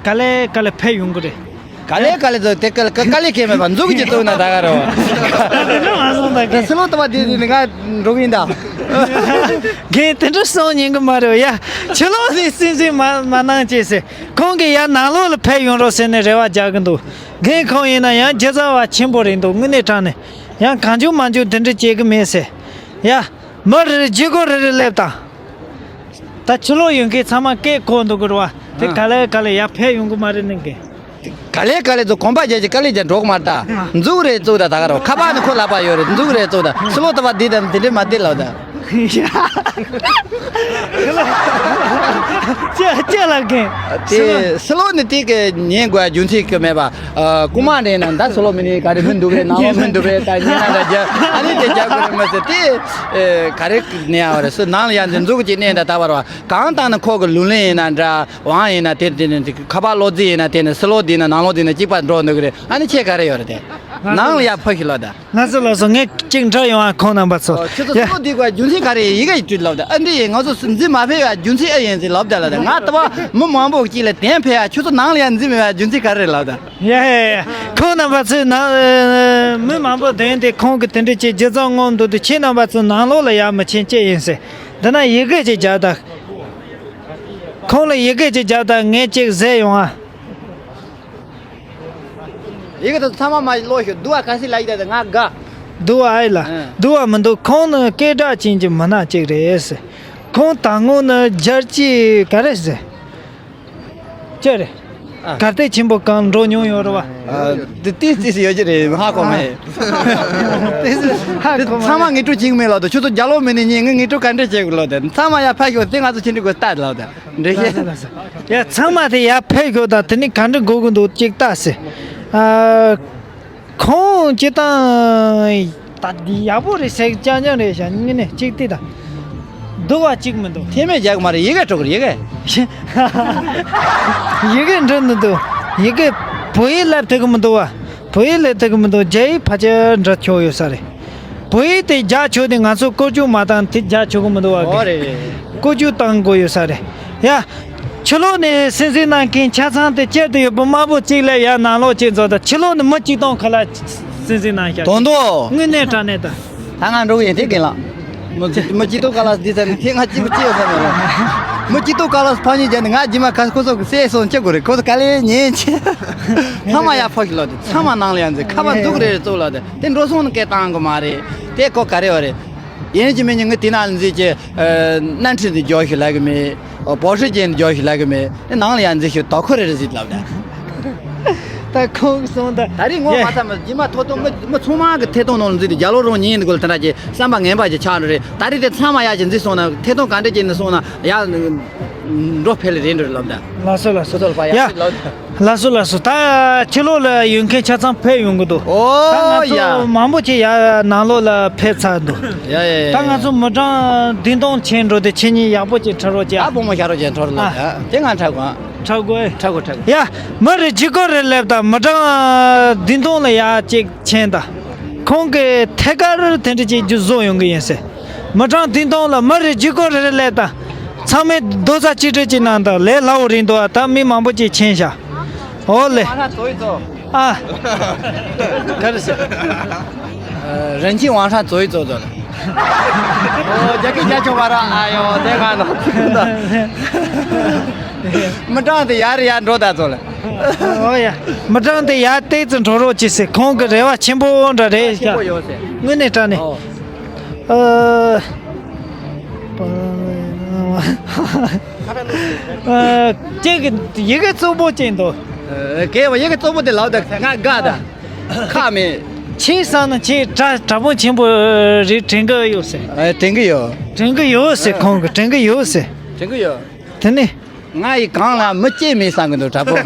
ག་ལེ་ག་ལེ་ཕེབས་ཡོང་གི་རེད། ག་ལེ་ག་ལེ་ཚོ་དེ་ག་ལེ་ག་ལེ་ཁེ་མེད་པ་འཛུགས་ཀྱི་བཙུགས་ན་ད་ག་རེད་བ། དེ་འདྲ་མ་སོང་ད། ད་ཕྱི་ལོགས་ལྟ་བ་དེ་དེ་ནི་ང་འགྲོ་གི་ཡིན་ད། རྒན་དེ་འདྲ་སོང་ཉན་གི་མ་རེད་ཡ། ཕྱི་ལོགས་ནས་སིང་སིང་མ་མ་གནང་བྱས་ཟེར། ཁོང་གིས་ཡར་ནང་ལོགས་ལ་ཕེབས་ཡོང་རོགས་ཟེར་ནས་རེ་བ་རྒྱག་གི་འདུག་རྒན་ཁོང་ཡིན་ན་ཡང་རྒྱལ་ཚབ་པ་ཆེན་པོ་རེད་འདུག་དངོས་གནས་དྲང་ནས་ཡང་གང་བྱུང་མང་བྱུང་དེ་འདྲ་བྱེད་གི་མེད་ཟེར། ཡ། མི་རེ་རེ་ཇི་གོ་རེ་རེ་སླེབས་དང་། ད་ཕྱི་ལོགས་ཡོད་མཁན་ཚང་མ་སྐད་གོ་འདུག་གི་རེད་བ། དེ་ཨ། ག་ལེ་ག་ལེ་ཡར་ཕེབས་ཡོང་གི་མ་རེད་ནི་གི། ག་ལེ་ག་ལེ་ཚོ་གོམ་པ་རྒྱག་ཅིག་ག་ལེ་རྒྱག་འགྲོ་གི་མ་རེད་ད། འཛུགས་རེད་བཙུགས་ད་ད་ག་རེད། ཁ་པར་ནི་ཁོ་ལག་པ་ཡོད་རེད། འཛུགས་རེད་བཙུགས་ད། ཕྱི་ལོགས་ལྟ་བ་འདི་དང་འདི་འདྲས་མ་བདེ་ལབ་ད། ཅི་ཅི་ལབ་མཁན། དེ་ཕྱི་ལོགས་ནི་དེ་གི་ཉན་དགོས་རྒྱུ་མཚན་གི་མེད་པ། ཨ། རྐུ་མ་འདྲེན་ན་ད་ཕྱི་ལོགས་མི་ནི་ག་རེ་མི་འདུག་རེད། ནང་ལོགས་མི་འདུག་རེད། ད་ཉན་ན་འདྲ་རྒྱ་ཨ་ནི་དེ་རྒྱག་དགོས་རེད་མ་ཟེར་དེ། ཨེ། ག་རེ་ནས་ཡང་བ་རེད། སུ་ནང་ལ་ཡང་འཛིན་འཛུགས་ཀྱི་གནས་འདྲ་ད་བར་བ་གང་བཏང་ན་ཁོ་གི་ལུས་ལེན་ཡིན་ན་འདྲ། དབང་ཡིན་ན་དེ་དེ་ནི་ཁ་པར་གློག་རྫས་ཡིན་ན་དེ་ནི་ཕྱི་ལོགས་འདི་ན་ནང་ལོགས་འདི་ན་གཅིག་པ་འགྲོ་འདུག་གི་རེད། ཨ་ནི་ཁྱེད་ག་རེ་ཡོད་རེད་དེ། ནང་ལ་ཡར་ཕེབས་ཤིག་ལབ་ད། ལགས་སོ་ལགས་སོ། ངས་གཅིག་འདྲི་ཡོང་ཨ། ཁོང་རྣམ་པ་ཚོ། ཨོ། ཁྱོད་ཚོ་ཡ། ཕྱི་ལོགས་འདི་དགོས་རྒྱུ་མཚན་ག་རེ་ཡིན་ག་ཡིན་དུས་ལབ་ད། ཨ་འདི་ཡིན། ང་ཚོ་འཛིན་མ་ཕེབས་ཡ་རྒྱུ་མཚན་ཨེ་ཡིན་ཟེར་ལབ་ད་ལབ་ད། ང་ལྟ་བ་མི་མང་པོ་གཅིག་ལ་དེན་ཕེབས་ཡ། ཁྱོད་ཚོ་ནང་ལ་ཡ་འཛིན་མེད་ཡ་རྒྱུ་མཚན་ག་རེ་རེད་ལབ་ད། ཡ་ཡ་ཡ། ཁོང་རྣམ་པ་ཚོས་ནང་མི་མང་པོ་དེན་དེ་ཁོང་གི་དེ་འདྲ་ཅིག་རྒྱུ་མཚན་ངོམ་འདུག་དུས་ཁྱེད་རྣམ་པ་ཚོ་ནང་ལོགས་ལ་ཡ་མི་ཕྱིན་ཅི་ཡིན་ཟེར། འདི་ན་ཡི་གེ་ཅིག་རྒྱག་ད། ཁོང་ལ་ཡི་གེ་ཅིག་རྒྱག་ད། ངས་ཅིག་ཟེར་ཡོང་ཨ། ཡི་གེ་དེ་ཚང་མ་མ་ཀློག་ཤོག་དུ་བ་ག་སི་ལ་ཡི་ད་ང་དགའ། དུ་བ་ཨེ་ལ། ཨ། དུ་བ་མི་འདུག་ཁོང་ནི་སྐད་གྲགས་ཅན་གྱི་མི་སྣ་ཅིག་རེད། ཁོང་ད་སྔོན་ནི་རྒྱལ་སྤྱི་ག་རེ་ཟེར། ཅི་རེད། གར་སྟེགས་ཆེན་པོ་གང་འགྲོ་མྱོང་ཡོད་རེད་བ། ཨ། དེ་ཏིས་ཏིས་ཡོད་ཀྱི་རེད། ཧ་གོ་མེད། ཏིས་ཧ་གོ་མ་ཚང་མ་རེད། ངེས་སྤྲོད་བྱེད་གི་མེད་ལབ་དང་། ཁྱོད་ཚོ་རྒྱ་ལོ་མི་ནི་ཉིན་ངས་ངེས་སྤྲོད་ག་འདྲ་བྱེད་དགོས་ལབ་དང་། ཚང་མ་ཡར་ཕེབས་ཤོག་དེ་ང་ཚོ་ཕྱི་འགྲོ་དགོས་ལྟ་ལབ་དང་། འགྲེལ་བཤད། ཡ། ཚང་མ་དེ་ཡར་ཕེབས་ཤོག་དང་། དེ་ནི་ག་འདྲ་དགོས་ཀྱི་འདུག་ཅིག་ལྟ་ཟེར། ཨ། ཁོང་སྤྱིར་བཏང་ད་འདི་ཡག་པོ་རེད་ཟེར་རྐྱང་རྐྱང་རེད་ཤག་ངས་ནས་གཅིག་བལྟས་དང་། སྡུག་པ་གཅིག་མི་འདུག་ཐེ་མེད་རྒྱག་མ་རེད། ཡི་གེ་འགྲོ་གི་རེད། ཡི་གེ། ཡི་གེ་འགྲོ་མི་འདུག་ཡི་གེ་བོད་ཡིག་ལབ་ཐུབ་གི་མི་འདུག་བ། བོད་ཡིག་ལབ་ཐུབ་གི་མི་འདུག་རྒྱ་ཡིག་ཕལ་ཆེར་འདྲ་ཆོག་ཡོད་ས་རེད། བོད་ཡིག་དེ་རྒྱག་ཆོག་དེ་ང་ཚོ་བཀོལ་སྤྱོད་མ་བཏང་དེ་རྒྱག་ཆོག་གི་མི་འདུག་བ། ཨོ་རེད་རེད། བཀོལ་སྤྱོད་བཏང་དགོས་ཡོད་ས་རེད། ཡ། ཕྱི་ལོགས་ནས་སེམས་ཤུགས་གནང་མཁན་ཆ་ཚང་དེ་བསྐྱར་དུ་ཡོད་པ་དམར་པོ་གཅིག་ལས་ཡར་ནང་ལོགས་གཅིག་འཛོམས་དང་། ཕྱི་ལོགས་ནས་མི་གཅིག་སྟོང་ཁ་ལ་སེམས་ཤུགས་གནང་ཤག་དོན་དུ། དངོས་གནས་དྲང་གནས་དང་། ད་ང་འགྲོ་གི་ཡིན་དེ་རྒན་ལགས། མི་གཅིག་མི་གཅིག་སྟོང་ཁ་ལ་འདི་ཚ་ནི་དེ་ང་གཅིག་པུ་གཅིག་ཡོད་ས་མ་རེད། མི་གཅིག་སྟོང་ཁ་ལ་ཕ་ཉིས་བརྒྱ་ནི་ང་རྗེས་མ་ཁ་ཁོ་ཚོ་གི་སེ་སོང་ཆེ་དགོས་རེད། ཁོ་ཚོ་ག་ལེ་ཉན་ཆེ། ཚང་མ་ཡར་ཕོག་གི་ལོ་དེ་ཚང་མ་ནང་ལ་ཡར་འཛུལ། ཁ་པར་འཛུགས་རེ་རེ་བཙུགས་ལོ་དེ་དེ་འགྲོ་སོང་ནི་སྐད་བཏང་གི་མ་རེད། དེ་ཁོ་ག་རེ་བ་རེད། ཡིན་གཅིག་མིན་གཅིག་ངས་དེ་ན་འཛུལ་གྱི། ཨ། སྣ་ཁྲིད་འདི་འཇོག་ཤིག་ལབ་གི་མེད། ཨོ། པོ་ཧྲི་ཅན་འདི་འཇོག་ཤིག་ལབ་གི་མེད། ནང་ལ་ཡར་འཛུལ་ཤིག་དོ་ཁུར་རེ་རེ་ཟིག་ལབ་ད། ད་ཁོང་གིས་གསུངས་ད། ད་རེས་ངོ་ཡེ། མ་ཚ་མ་རྗེས་མ་ཐོ་ཐོ་མི་མི་ཚང་མ་གི་ཐད་གཏོང་ནང་ལ་འཛུལ་ཏེ་རྒྱ་ལོ་རང་ཉིད་འདི་གོ་ལ་དེ་འདྲ་གྱི་བསམ་པ་ངན་པ་ཅིག་ཆགས་འགྲོ་རེད། ད་རེས་དེ་ཚང་མ་ཡར་ཅིག་འཛུལ་སོང་ན་ཐད་གཏོང་ག་འདྲ་བྱས་ནས་སོང་ན་ཡར་འགྲོ་ཕེ་ལེ་རེད་འགྲོ་རེད་ལབ་ད། ལགས་སོ་ལགས་སོ། ཁོ་ཚོ་ལ་ཕ་ཡ་ཡ། ལགས་སོ་ལགས་སོ། ད་ཕྱི་ལོགས་ལ་ཡོད་མཁན་ཆ་ཚང་ཕེབས་ཡོང་གི་འདུག་ད་ཨོ་ང་ཡ། ཚོ་མང་པོ་ཅིག་ཡར་ནང་ལོགས་ལ་ཕེབས་ཚར་འདུག་ཡ་ཡ་ཡ། ད་ང་ཚོ་མི་གྲངས་བདུན་སྟོང་ཕྱིན་འགྲོ་དེ་ཁྱེད་གཉིས་ཡག་པོ་ཅིག་འཁྲབ་རོགས་བྱས། ད་བུ་མོ་ཤ་རོགས་ཅན་འཁྲབ་རོགས། ཨ། ཡ་དེ་ང་འཁྲབ་གོ། འཁྲབ་དགོས། འཁྲབ་དགོས་འཁྲབ་དགོས། ཡ། མི་རེ་གཅིག་སྐོར་རེ་སླེབས་དང་། མི་གྲངས་བདུན་སྟོང་ལ་ཡར་ཅིག་ཕྱིན་དང་། ཁོང་གིས་ཐད་ཀར་དེ་འདྲ་ཅིག་རྒྱུ་བཟོ་ཡོང་གི་ཡིན་ཟེར། མི་གྲངས་བདུན་སྟོང་ལ་མི་རེ་གཅིག་སྐོར་རེ་རེ་སླེབས་དང་། ཚང་མས་རྡོག་རྩ་གཅིག་སྒྲིལ་གྱིས་གནང་དང་། ལས་སླ་བོ་རེད་འདུག་ཨ། ད་མི་མང་པོ་ཅིག་ཕྱིན་ཤག་ཨོ་ལེ། ཨ། ག་རེ་ཟེར། 人气网上走一走走了། ཨོ། རྒྱ་སྐད་རྒྱ་ཆོག་པ་ར། ཨ་ཡོ་དེ་ག་ནོ། མི་གྲངས་དེ་ཡར་ཡར་འགྲོ་ད་ཚོ་ལ། ཨོ་ཡ། མི་གྲངས་དེ་ཡར་ཏོག་ཙམ་འགྲོ་རོགས་གྱིས་ཟེར། ཁོང་གི་རེ་བ་ཆེན་པོ་འདྲ་རེད་ཤག་ཆེན་པོ་ཡོད་ཟེར། དངོས་གནས་དྲང་གནས། ཨོ། ཨ། ཨ། ཁྱེད་ཀྱི་ཡི་གེ་གཙོ་བོ་ཅན་དོ། ཨ། གལ་བ་ཡི་གེ་གཙོ་བོ་དེ་ལབ་ད་ང་དགའ་ད། ཁག་མེད། ཁྱེད་བསམ་ན་ཁྱེད་དྲ་དྲ་དཔོན་ཆེན་པོ་རེད་དྲན་གི་ཡོད་ཟེར། ཨ། དྲན་གི་ཡོད། དྲན་གི་ཡོད་ཟེར། ཁོང་གི་དྲན་གི་ཡོད་ཟེར། དྲན་གི་ཡོད། དེ་ནི། ང་ཡི་གང་ལ་མི་སྐྱེ་མེད་བསམ་གི་འདུག་དྲ་དཔོན།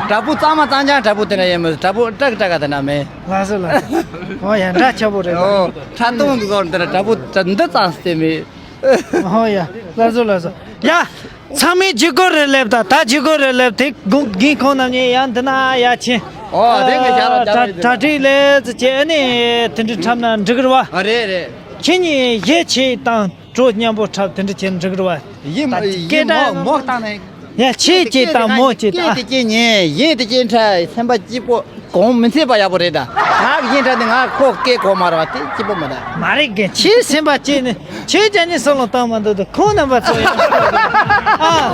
དྲ་དཔོན་གཙང་མ་གཙང་རྐྱང་དྲ་དཔོན་དེ་འདྲ་ཡིན་མོད། དྲ་དཔོན་སྐྲག་སྐྲག་ག་དེ་འདྲ་མེད། ལགས་སོ་ལགས་སོ། ཨོ་ཡ། འདྲ་ཆགས་པོ་རེད་ལགས། ཨོ། ཁྲ་སྟོང་གི་སྐོར་འདི་འདྲ་དྲ་དཔོན་འདི་ཙམ་ཟེར་མེད། ཨོ་ཡ། ལགས་སོ་ལགས་སོ། ཡ། ཚང་མས་གཅིག་སྐོར་རེ་སླེབས་དང་། ད་གཅིག་སྐོར་རེ་སླེབས་དེ་དགུན་དགུན་ཁོང་རྣམ་གཉིས་ཡང་འདི་ན་ཡར་ཕྱིན། ཨོ། དེ་གི་ཞར་ལ་ད་རེད། གྲ་སྒྲིག་ལས་ཚེ་བྱས་ནས་དེ་འདྲ་འཁྲབ་ན་འགྲིག་གི་རེད་བ། ཨ། རེད་རེད། ཁྱེད་གཉིས་གཞས་ཆེ་དང་བྲོ་མཉམ་པོ་འཁྲབ་དེ་འདྲ་བྱས་ན་འགྲིག་གི་རེད་བ། ཡིན་ད་ཡིན། སྐད་གྲགས་མོ་མོ་བཏང་ནས། ཡ། ཆེ་སྐད་དང་མོ་སྐད་དང་། སྐད་དེ་སྐད་ཉན། གཞས་དེ་སྐད་འཁྲབ། སེམས་པ་སྐྱིད་པོ། གོང་མི་ཚད་པ་ཡག་པོ་རེད་ད། ང་གི་གཞས་འཁྲབ་དེ་ང་ཁོ་སྐད་གོ་མ་རེད་བ། དེ་སྐྱིད་པོ་མ་རེད། མ་རེད་རྒན། ཁྱེད་སེམས་པ་སྐྱིད་ནི་ཁྱེད་ཀྱང་ནི་སོང་ལ་བཏང་མ་འདུག་ད་ཁོང་རྣམ་པ་ཚོ་ཡང་། ཨ།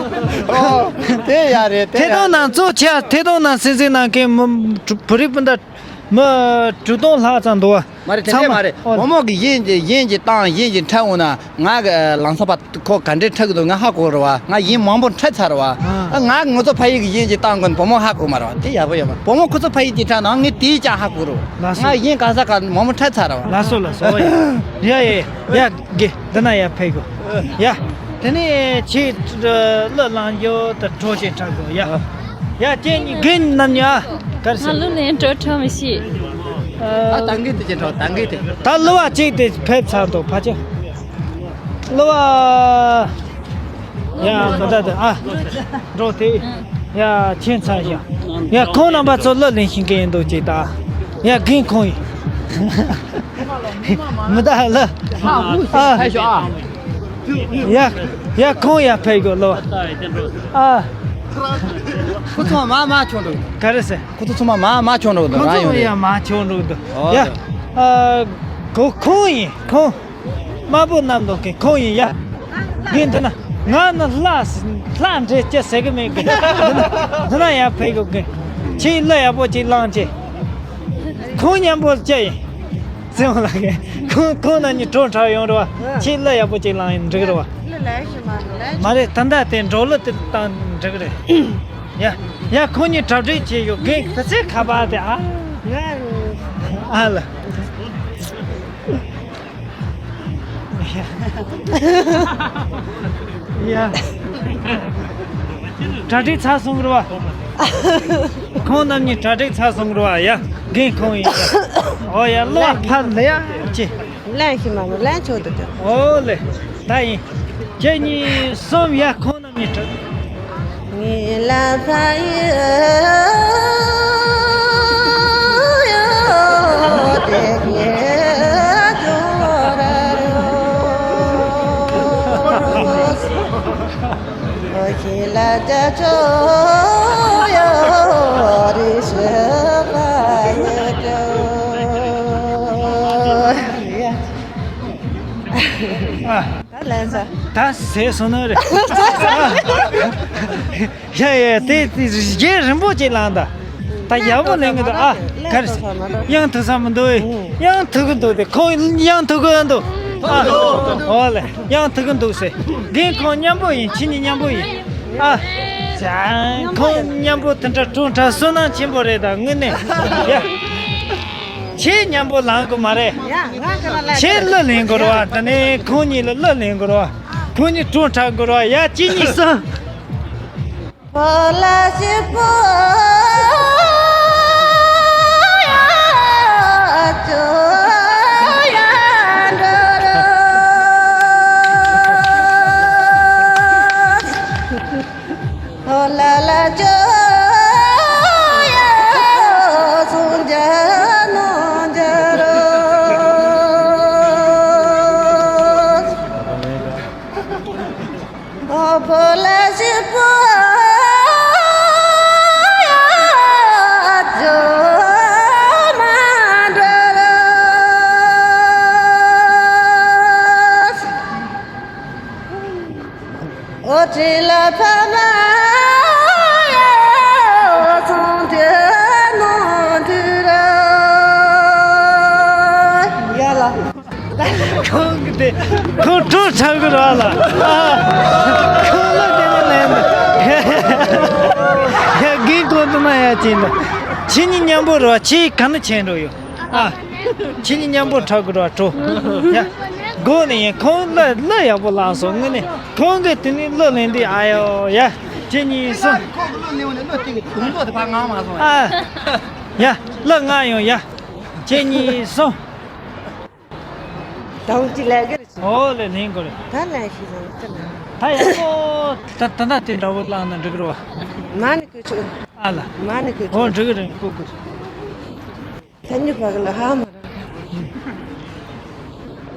ཨོ། དེ་ཡག་རེད། དེ་ཐད་གཏོང་ཡག་ནང་གཙོ་ཆེ། ཐད་གཏོང་ནང་གསན་གཟིགས་གནང་མཁན་མི་བོད་རིགས་སྤུན་ཟླ་མི་དྲུག་སྟོང་ལྷག་ཙམ་འདུག་བ། མ་རེད། དེ་ཚང་འདྲ་མ་མ་རེད། ཨོ། བུ་མོ་གི་གཞས་ཀྱི་གཞས་ཀྱི་སྟངས། གཞས་ཀྱི་འཁྲབ་འོང་ན། ང་གི་ལམ་སང་ཕར་ཁོ་ག་འདྲས་འཁྲབ་གི་འདུག་ང་ཧ་གོ་རེད་བ། ང་གཞས་མང་པོ་འཁྲབ་ཚར་རེད་བ། ཨ། ང་ང་ཚོ་ཕ་ཡུལ་གྱི་གཞས་ཀྱི་སྟངས་གོ་ནས་བུ་མོ་ཧ་གོ་མ་རེད་བ། དེ་ཡག་པོ་ཡོད་མ། བུ་མོ་ཁོ་ཚོ་ཕ་ཡུལ་གྱི་འཁྲབ་ན་ངས་དེས་ཀྱང་ཧ་གོ་རེད་བ། ལགས་སོ། ང་གཞས་ག་ས་ག་མང་པོ་འཁྲབ་ཚར་རེད་བ། ལགས་སོ་ལགས་སོ། ཡ་ཡ་ཡ། དགེ་འདི་ན་ཡར་ཕེབས་དགོས། ཡ། དེ་ནས་ཁྱེད་གླུ་བླངས་རྒྱུ་དང་བྲོ་ཞིག་འཁྲབ་དགོས། ཡ། ཡ། ཁྱེད་གཉིས་རྒན་རྣམ་གཉིས་ཨ། ག་རེ་ཟེར། ང་གླུ་ལེན་བྲོ་འཁྲབ་མི་ཤེས། ཨ། ད་ད་འགི་དེ་ཅི་འཁྲབ། ད་འགི་དེ། ད་གླུ་བ་གཅིག་དེ་ཕེབས་ཚར་འདུག་ཕ་ཆེ། གླུ་བ། ཡ། མི་ད་དེ་ཨ། འགྲོ་དེ། ཡ། ཁྱེད་ཚར་ཡ། ཡ། ཁོང་རྣམ་པ་ཚོ་གླུ་ལེན་ཤེས་མཁན་ཡིན་འདུག་ཅིག་ད། ཡ། རྒན་ཁོང་ཡིན། མི་ད་ལ། ཨ། ཡ། ཡ། ཁོང་ཡར་ཕེབས་དགོས་ལོ། ཨ། ཁོ་ཚོ་མ་མ་ཆོག་འགྲོ། ག་རེ་ཟེར། ཁོ་ཚོ་ཚང་མ་མ་མ་ཆོག་འགྲོ་འདུག་ཁོ་ཚོ་རང་ཡོང་ཡ་རེད། མ་ཆོག་འགྲོ་འདུག་ཨོ། ཡ། ཨ། ཁོ་ཁོང་ཡིན་ཁོང་། དམར་པོ་བསྣམས་འདུག་གི་ཁོང་ཡིན་ཡ། རྒན་འདི་ན་ང་ནི་ལྷ་ལྷ་འདྲེ་སྐྱེ་ཟེར་གི་མེད་གི། འདི་ན་འདི་ན་ཡར་ཕེབས་དགོས་གི། ཁྱེད་གླུ་ཡག་པོ་ཅིག་བླངས་ཅིག་ཁོང་མཉམ་པོ་སྐྱེ་ཡིན། ཙེ་མོ་ལགས་ཀྱིས། ཁོང་ཁོང་རྣམ་གཉིས་གྲོགས་འཁྲབ་ཡོང་རེད་བ། ཁྱེད་གླུ་ཡག་པོ་ཅིག་བླངས་ཡིན་འགྲིག་རེད་བ། གླུ་ལེན་ཤི་མ་རེད། མ་རེད། ད་ལྟ་དེ་འགྲོ་གླུ་དེ་བཏང་འགྲིག་རེད། ཡ། ཡ། ཁོང་གཉིས་གྲ་སྒྲིག་བྱས་ཡོད། རྒན་ཁ་ཚེ་ཁ་པར་དེ་ཨ། ང་། ཨ་ལ། ཡ། གྲ་སྒྲིག་ཚར་སོང་རེད་བ། ཁོང་རྣམ་གཉིས་གྲ་སྒྲིག་ཚར་སོང་རེད་བ། ཡ། རྒན་ཁོང་ཡིན། ཨོ་ཡ། གླུ་བ་ཕར་ལ་ཡ་ཅི། ལན་ཞིག་མ་མོ་ལན་ཆོག་ཏུ་དུ། ཨོ་ལེ། ད་ཡིན། གཅིག་གཉིས་གསུམ། ཡ། ཁོང་རྣམ་གཉིས་གྲ། ངེད་ལ་ཕ་ཡི་ཡོད་དེ་ངེད་ཅོ་ར་རོ། ཁྱེད་ལ་ཅ་ཅོ་ཡོད་རེད་ཤི་པ་ཡོད་ཅོ། ད་ལན་ས། ད་ཟས་སོང་ནི་རེད། ཡ་ཡ། དེ་དེ་རྗེས་རིང་པོ་ཅིག་ལངས་ད། ད་ཡག་པོ་ལེན་གི་འདུག་ཨ། ག་རེ་ཟེར། ཡང་ཐུག་ས་མི་འདུག་ཨེ། ཡང་ཐུག་གི་འདུག་དེ་ཁོ་ཡང་ཐུག་གི་འདུག་ཨ། ཨོ་ལེ། ཡང་ཐུག་གི་འདུག་ཟེར། རྒན་ཁོང་མཉམ་པོ་ཡིན། ཁྱེད་གཉིས་མཉམ་པོ་ཡིན། ཨ། ཅང་ཁོང་མཉམ་པོ་དེ་འདྲ་གྲོགས་འཁྲབ་བསོད་ནམས་ཆེན་པོ་རེད། ད་དངོས་གནས། ཡ། ཁྱེད་མཉམ་པོ་ལངས་དགོས་མ་རེད། ཡ། ང་ག་ལ་ལ་ཁྱེད་གླུ་ལེན་དགོས་རེད་བ། དེ་ནས་ཁོང་གཉིས་ལ་གླུ་ལེན་དགོས་རེད་བ། ཁོང་གཉིས་གྲོགས་འཁྲབ་དགོས་རེད་བ། ཡ། གཅིག་གཉིས་གསུམ། ཕོ་ལ་ཞིག་པོ་ཡ་ཅོ་ཡ་འགྲོ་རོ། ཕོ་ལ་ལ་ཅོ་ཡ་སུ་འཇ་ནོ་འཇ་རོ། ཨོ་ཕོ་ལ་ཞིག་པོ་ཡ་ཅོ་མ་འགྲོ་རོ། ཨོ་ཁྲི་ལ་ཕ་མ་ཡ་ཚོང་དེ་ནོ་དེ་ར་ཡ་ལ། ཁོང་གི་དེ་ཁོང་གྲོགས་འཁྲབ་གི་རེད་ལ། ཨ། ཁོང་ལ་དེ་ནས་ལན་ཡ་རྒན་ཁོང་དུ་མ་ཡ་ཅིན་ལ། ཁྱེད་གཉིས་མཉམ་པོ་རེད་བ། ཁྱེད་ག་ནས་ཆེན་འགྲོ་ཡོད། ཨ། ཁྱེད་གཉིས་མཉམ་པོ་འཁྲབ་གི་རེད་བ། གྲོགས། ཡ། དགོས་ནས་ཡིན། ཁོང་གླུ་གླུ་ཡག་པོ་བླངས་སོང་། དངོས་གནས་ཁོང་གིས་དེ་ནས་གླུ་ལེན་དུས། ཨ་ཡོ། ཡ། ཁྱེད་གཉིས་གསུམ། ཁོང་གི་གླུ་ལེན་ནས་གླུ་དེ་གི་དུང་ཐོག་དེ་ཕར་ངང་མ་སོང་། ཨ། ཡ། གླུ་ངག་ཡོང་། ཡ། ཁྱེད་གཉིས་གསུམ། དང་གཅིག་ལས་ཀ་རེད། ཨོ་ལེ། ལེན་དགོས་རེད། ད་ལན་ཞིག་བཟང་ཙམ། ད་ཡག་པོ། ད་ད་ད་དེ་འདྲ་བོ་བླངས་ན་འགྲིག་གི་རེད་བ། མ་ནི་ཁོས་ཆོག་ཨ་ལ། མ་ནི་ཁོས་ཆོག་ཨོ་འགྲིག་གི་རེད། ཀུ་ཀུ། ཐ་ཉི་བ་ག་ལ་ཧ་མ་ར།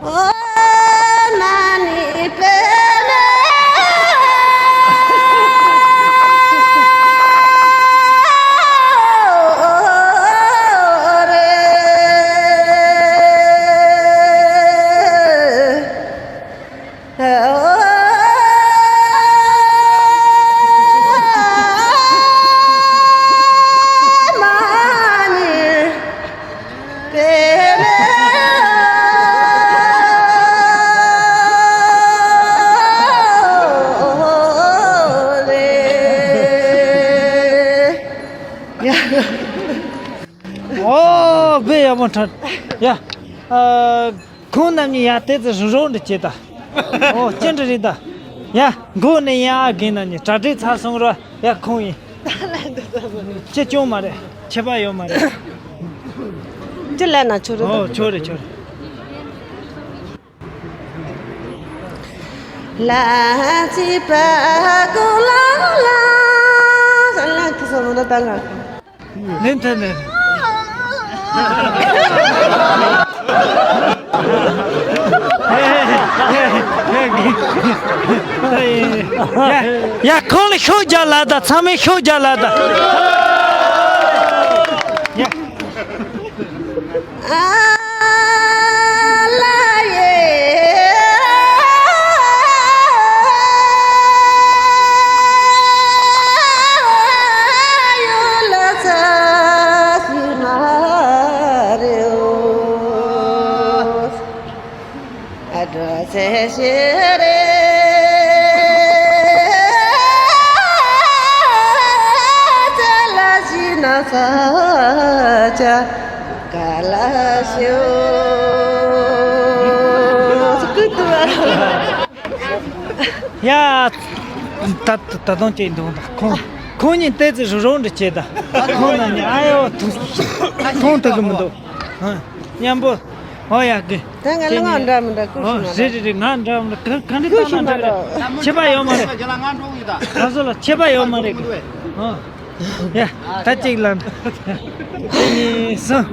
ཨོ་མ་ནི་པེ་ལེ། ཨོ་དཔེ་ཡག་པོ་འཁྲབ། ཡ། ཨ། ཁོང་རྣམ་གཉིས་ཡར་དེ་ཙི་རུ་རོགས་འདྲ་བྱེད་ད། ཨོ་ཅི་འདྲ་རེད་ད། ཡ། མགོ་ནས་ཡར་རྒན་རྣམ་གཉིས་གྲ་སྒྲིག་ཚར་སོང་ར། ཡ། ཁོང་ཡིན། ཅི་སྐྱོན་མ་རེད། ཁྱད་པར་ཡོད་མ་རེད། ཅི་ལབ་ན་ཆོག་རེད་ད། ཨོ་ཆོག་རེད་ཆོག་རེད། ལ་ཚི་པ་ཀུ་ལ་ལ། ས་ལ་ཁི་སོ་མོ་ད་ད་ང་། ལེན་ཐལ་ལེན། ཡ། ཡ། ཁོང་ལ་ཤུགས་རྒྱག་ལ་ད། ཚང་མས་ཤུགས་རྒྱག་ལ་ད། ཡ། ཨ་ལ་ཡེ། ཡུལ་ལ་ཚ་ཞིག་མ་རེད་འོ། ཡ། ད་ད་དུང་ཅིག་འདུག་ད་ཁོང་ཁོང་གཉིས་ཏོག་ཙམ་རོགས་རོགས་འདྲ་བྱེད་ད། ཁོང་ན་ནི་ཨ་ཡོ་ཐུག་ཐུག་ཐུག་གི་མི་འདུག་ཨ། མཉམ་པོ། ཨོ་ཡ་གི། ད་ང་ལ་ང་འདྲ་མི་འདྲ་ཀུ་ཨོ་ཤི་མ་རེད་རེད་རེད། ང་འདྲ་མི་འདྲ་ག་ག་འདྲ་ཀུ་ད་ཤི་ང་མ་འདྲ་འདྲ། རེད། ཁྱད་པར་ཡོད་མ་རེད། ང་ཚོ་ལ་ཁྱད་པར་ཡོད་མ་རེད་གི། ཨོ། ཡ། ད་གཅིག་ལ་འདྲ། དེ་ནི་སུ།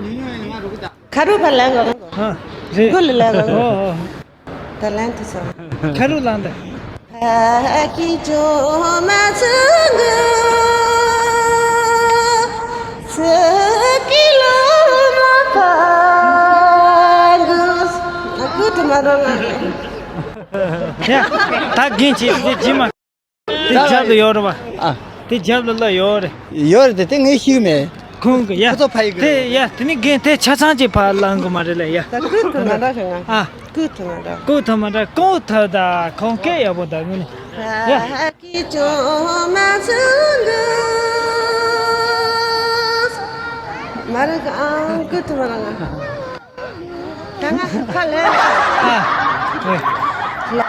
ཁ་རུ་ཕ་ལ་ང་རུ། ཨ། རེད། ཀུ་ལ་ལ་ང་རུ། ཨོ་ཨོ། ད་ལན་དུ་སོང་། ཁ་རུ་ལངས་ཏེ། ཕ་གི་ཅོ་མ་ཚང་གི། ཚེ་གི་ལོ་མ་ཕ་གི། ཨ་ཀུ་དུ་མ་རོ་ང་། ཡ། ད་རྒན་ཅིག་དེ་ཇི་མ། དེ་རྒྱབ་ལ་ཡོད་རེད་པ། ཨ། དེ་རྒྱབ་ལ་ལ་ཡོད་རེད། ཡོད་རེད་དེ་དེ་ངས་ཤེས་མེད། ཁོང་གི་ཡ། ཁོ་ཚོ་ཕ་ཡི་གི་དེ་རེད། ཡ་དེ་ནི་རྒན་དེ་ཆ་ཚང་ཅིག་ཕར་ལངས་དགོས་མ་རེད་ལ་ཡ། ད་ཀུ་ཐུ་མ་འདྲ་ཞིག་ང་། ཨ། ཀུ་ཐུ་མ་འདྲ། ཀུ་ཐུ་མ་འདྲ་ཀུ་ཐུ་ད་ཁོང་སྐད་ཡག་པོ་ད་ངུ་ནི། ཡ། ཀི་ཅོ་མ་ཚང་གི། མ་རེད་ཨང་ཀུ་ཐུ་མ་རང་ང་། ད་ང་ཁ་ལས། ཨ། ཨེ། ལ་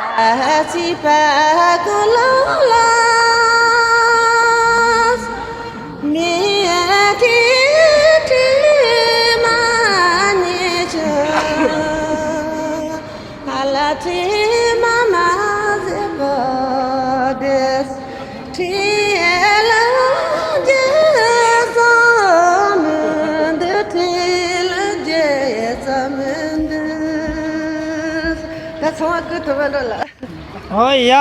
ཅི་པ་ཀོ་ལ་ལ། མི་ཨ་ཏི་ཏི་མ་ནི་ཅོ། ཨ་ལ་ཏི་མ་མ་ཟེ་པ་དེ། ཁྲིད་ལ་རྒྱལ་ས་མི་འདུག་ཁྲིད་ལ་རྒྱལ་ས་མི་འདུག་ད་ཚང་མ་ཀུ་ཐུབ་པ་འགྲོ་ལ། ཨོ་ཡ།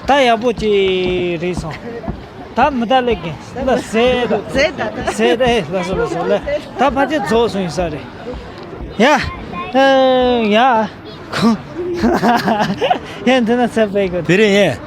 ད་ཡག་པོ་ཅིག་རེད་སོང་། ད་མི་ད་ལེགས་གི་ལ་ཟེར་ད། ཟེར་ད་ད། ཟེར་ད་ལ་སོ་ལ་སོ་ལ། ད་ཕ་ཅི་རྫོགས་སོང་ཡིན་ས་རེད། ཡ། ཨ་ཡ། ཁོ། ཡ་འདི་ན་ཚེ་པའི་གི། དེ་རེད་ཡ།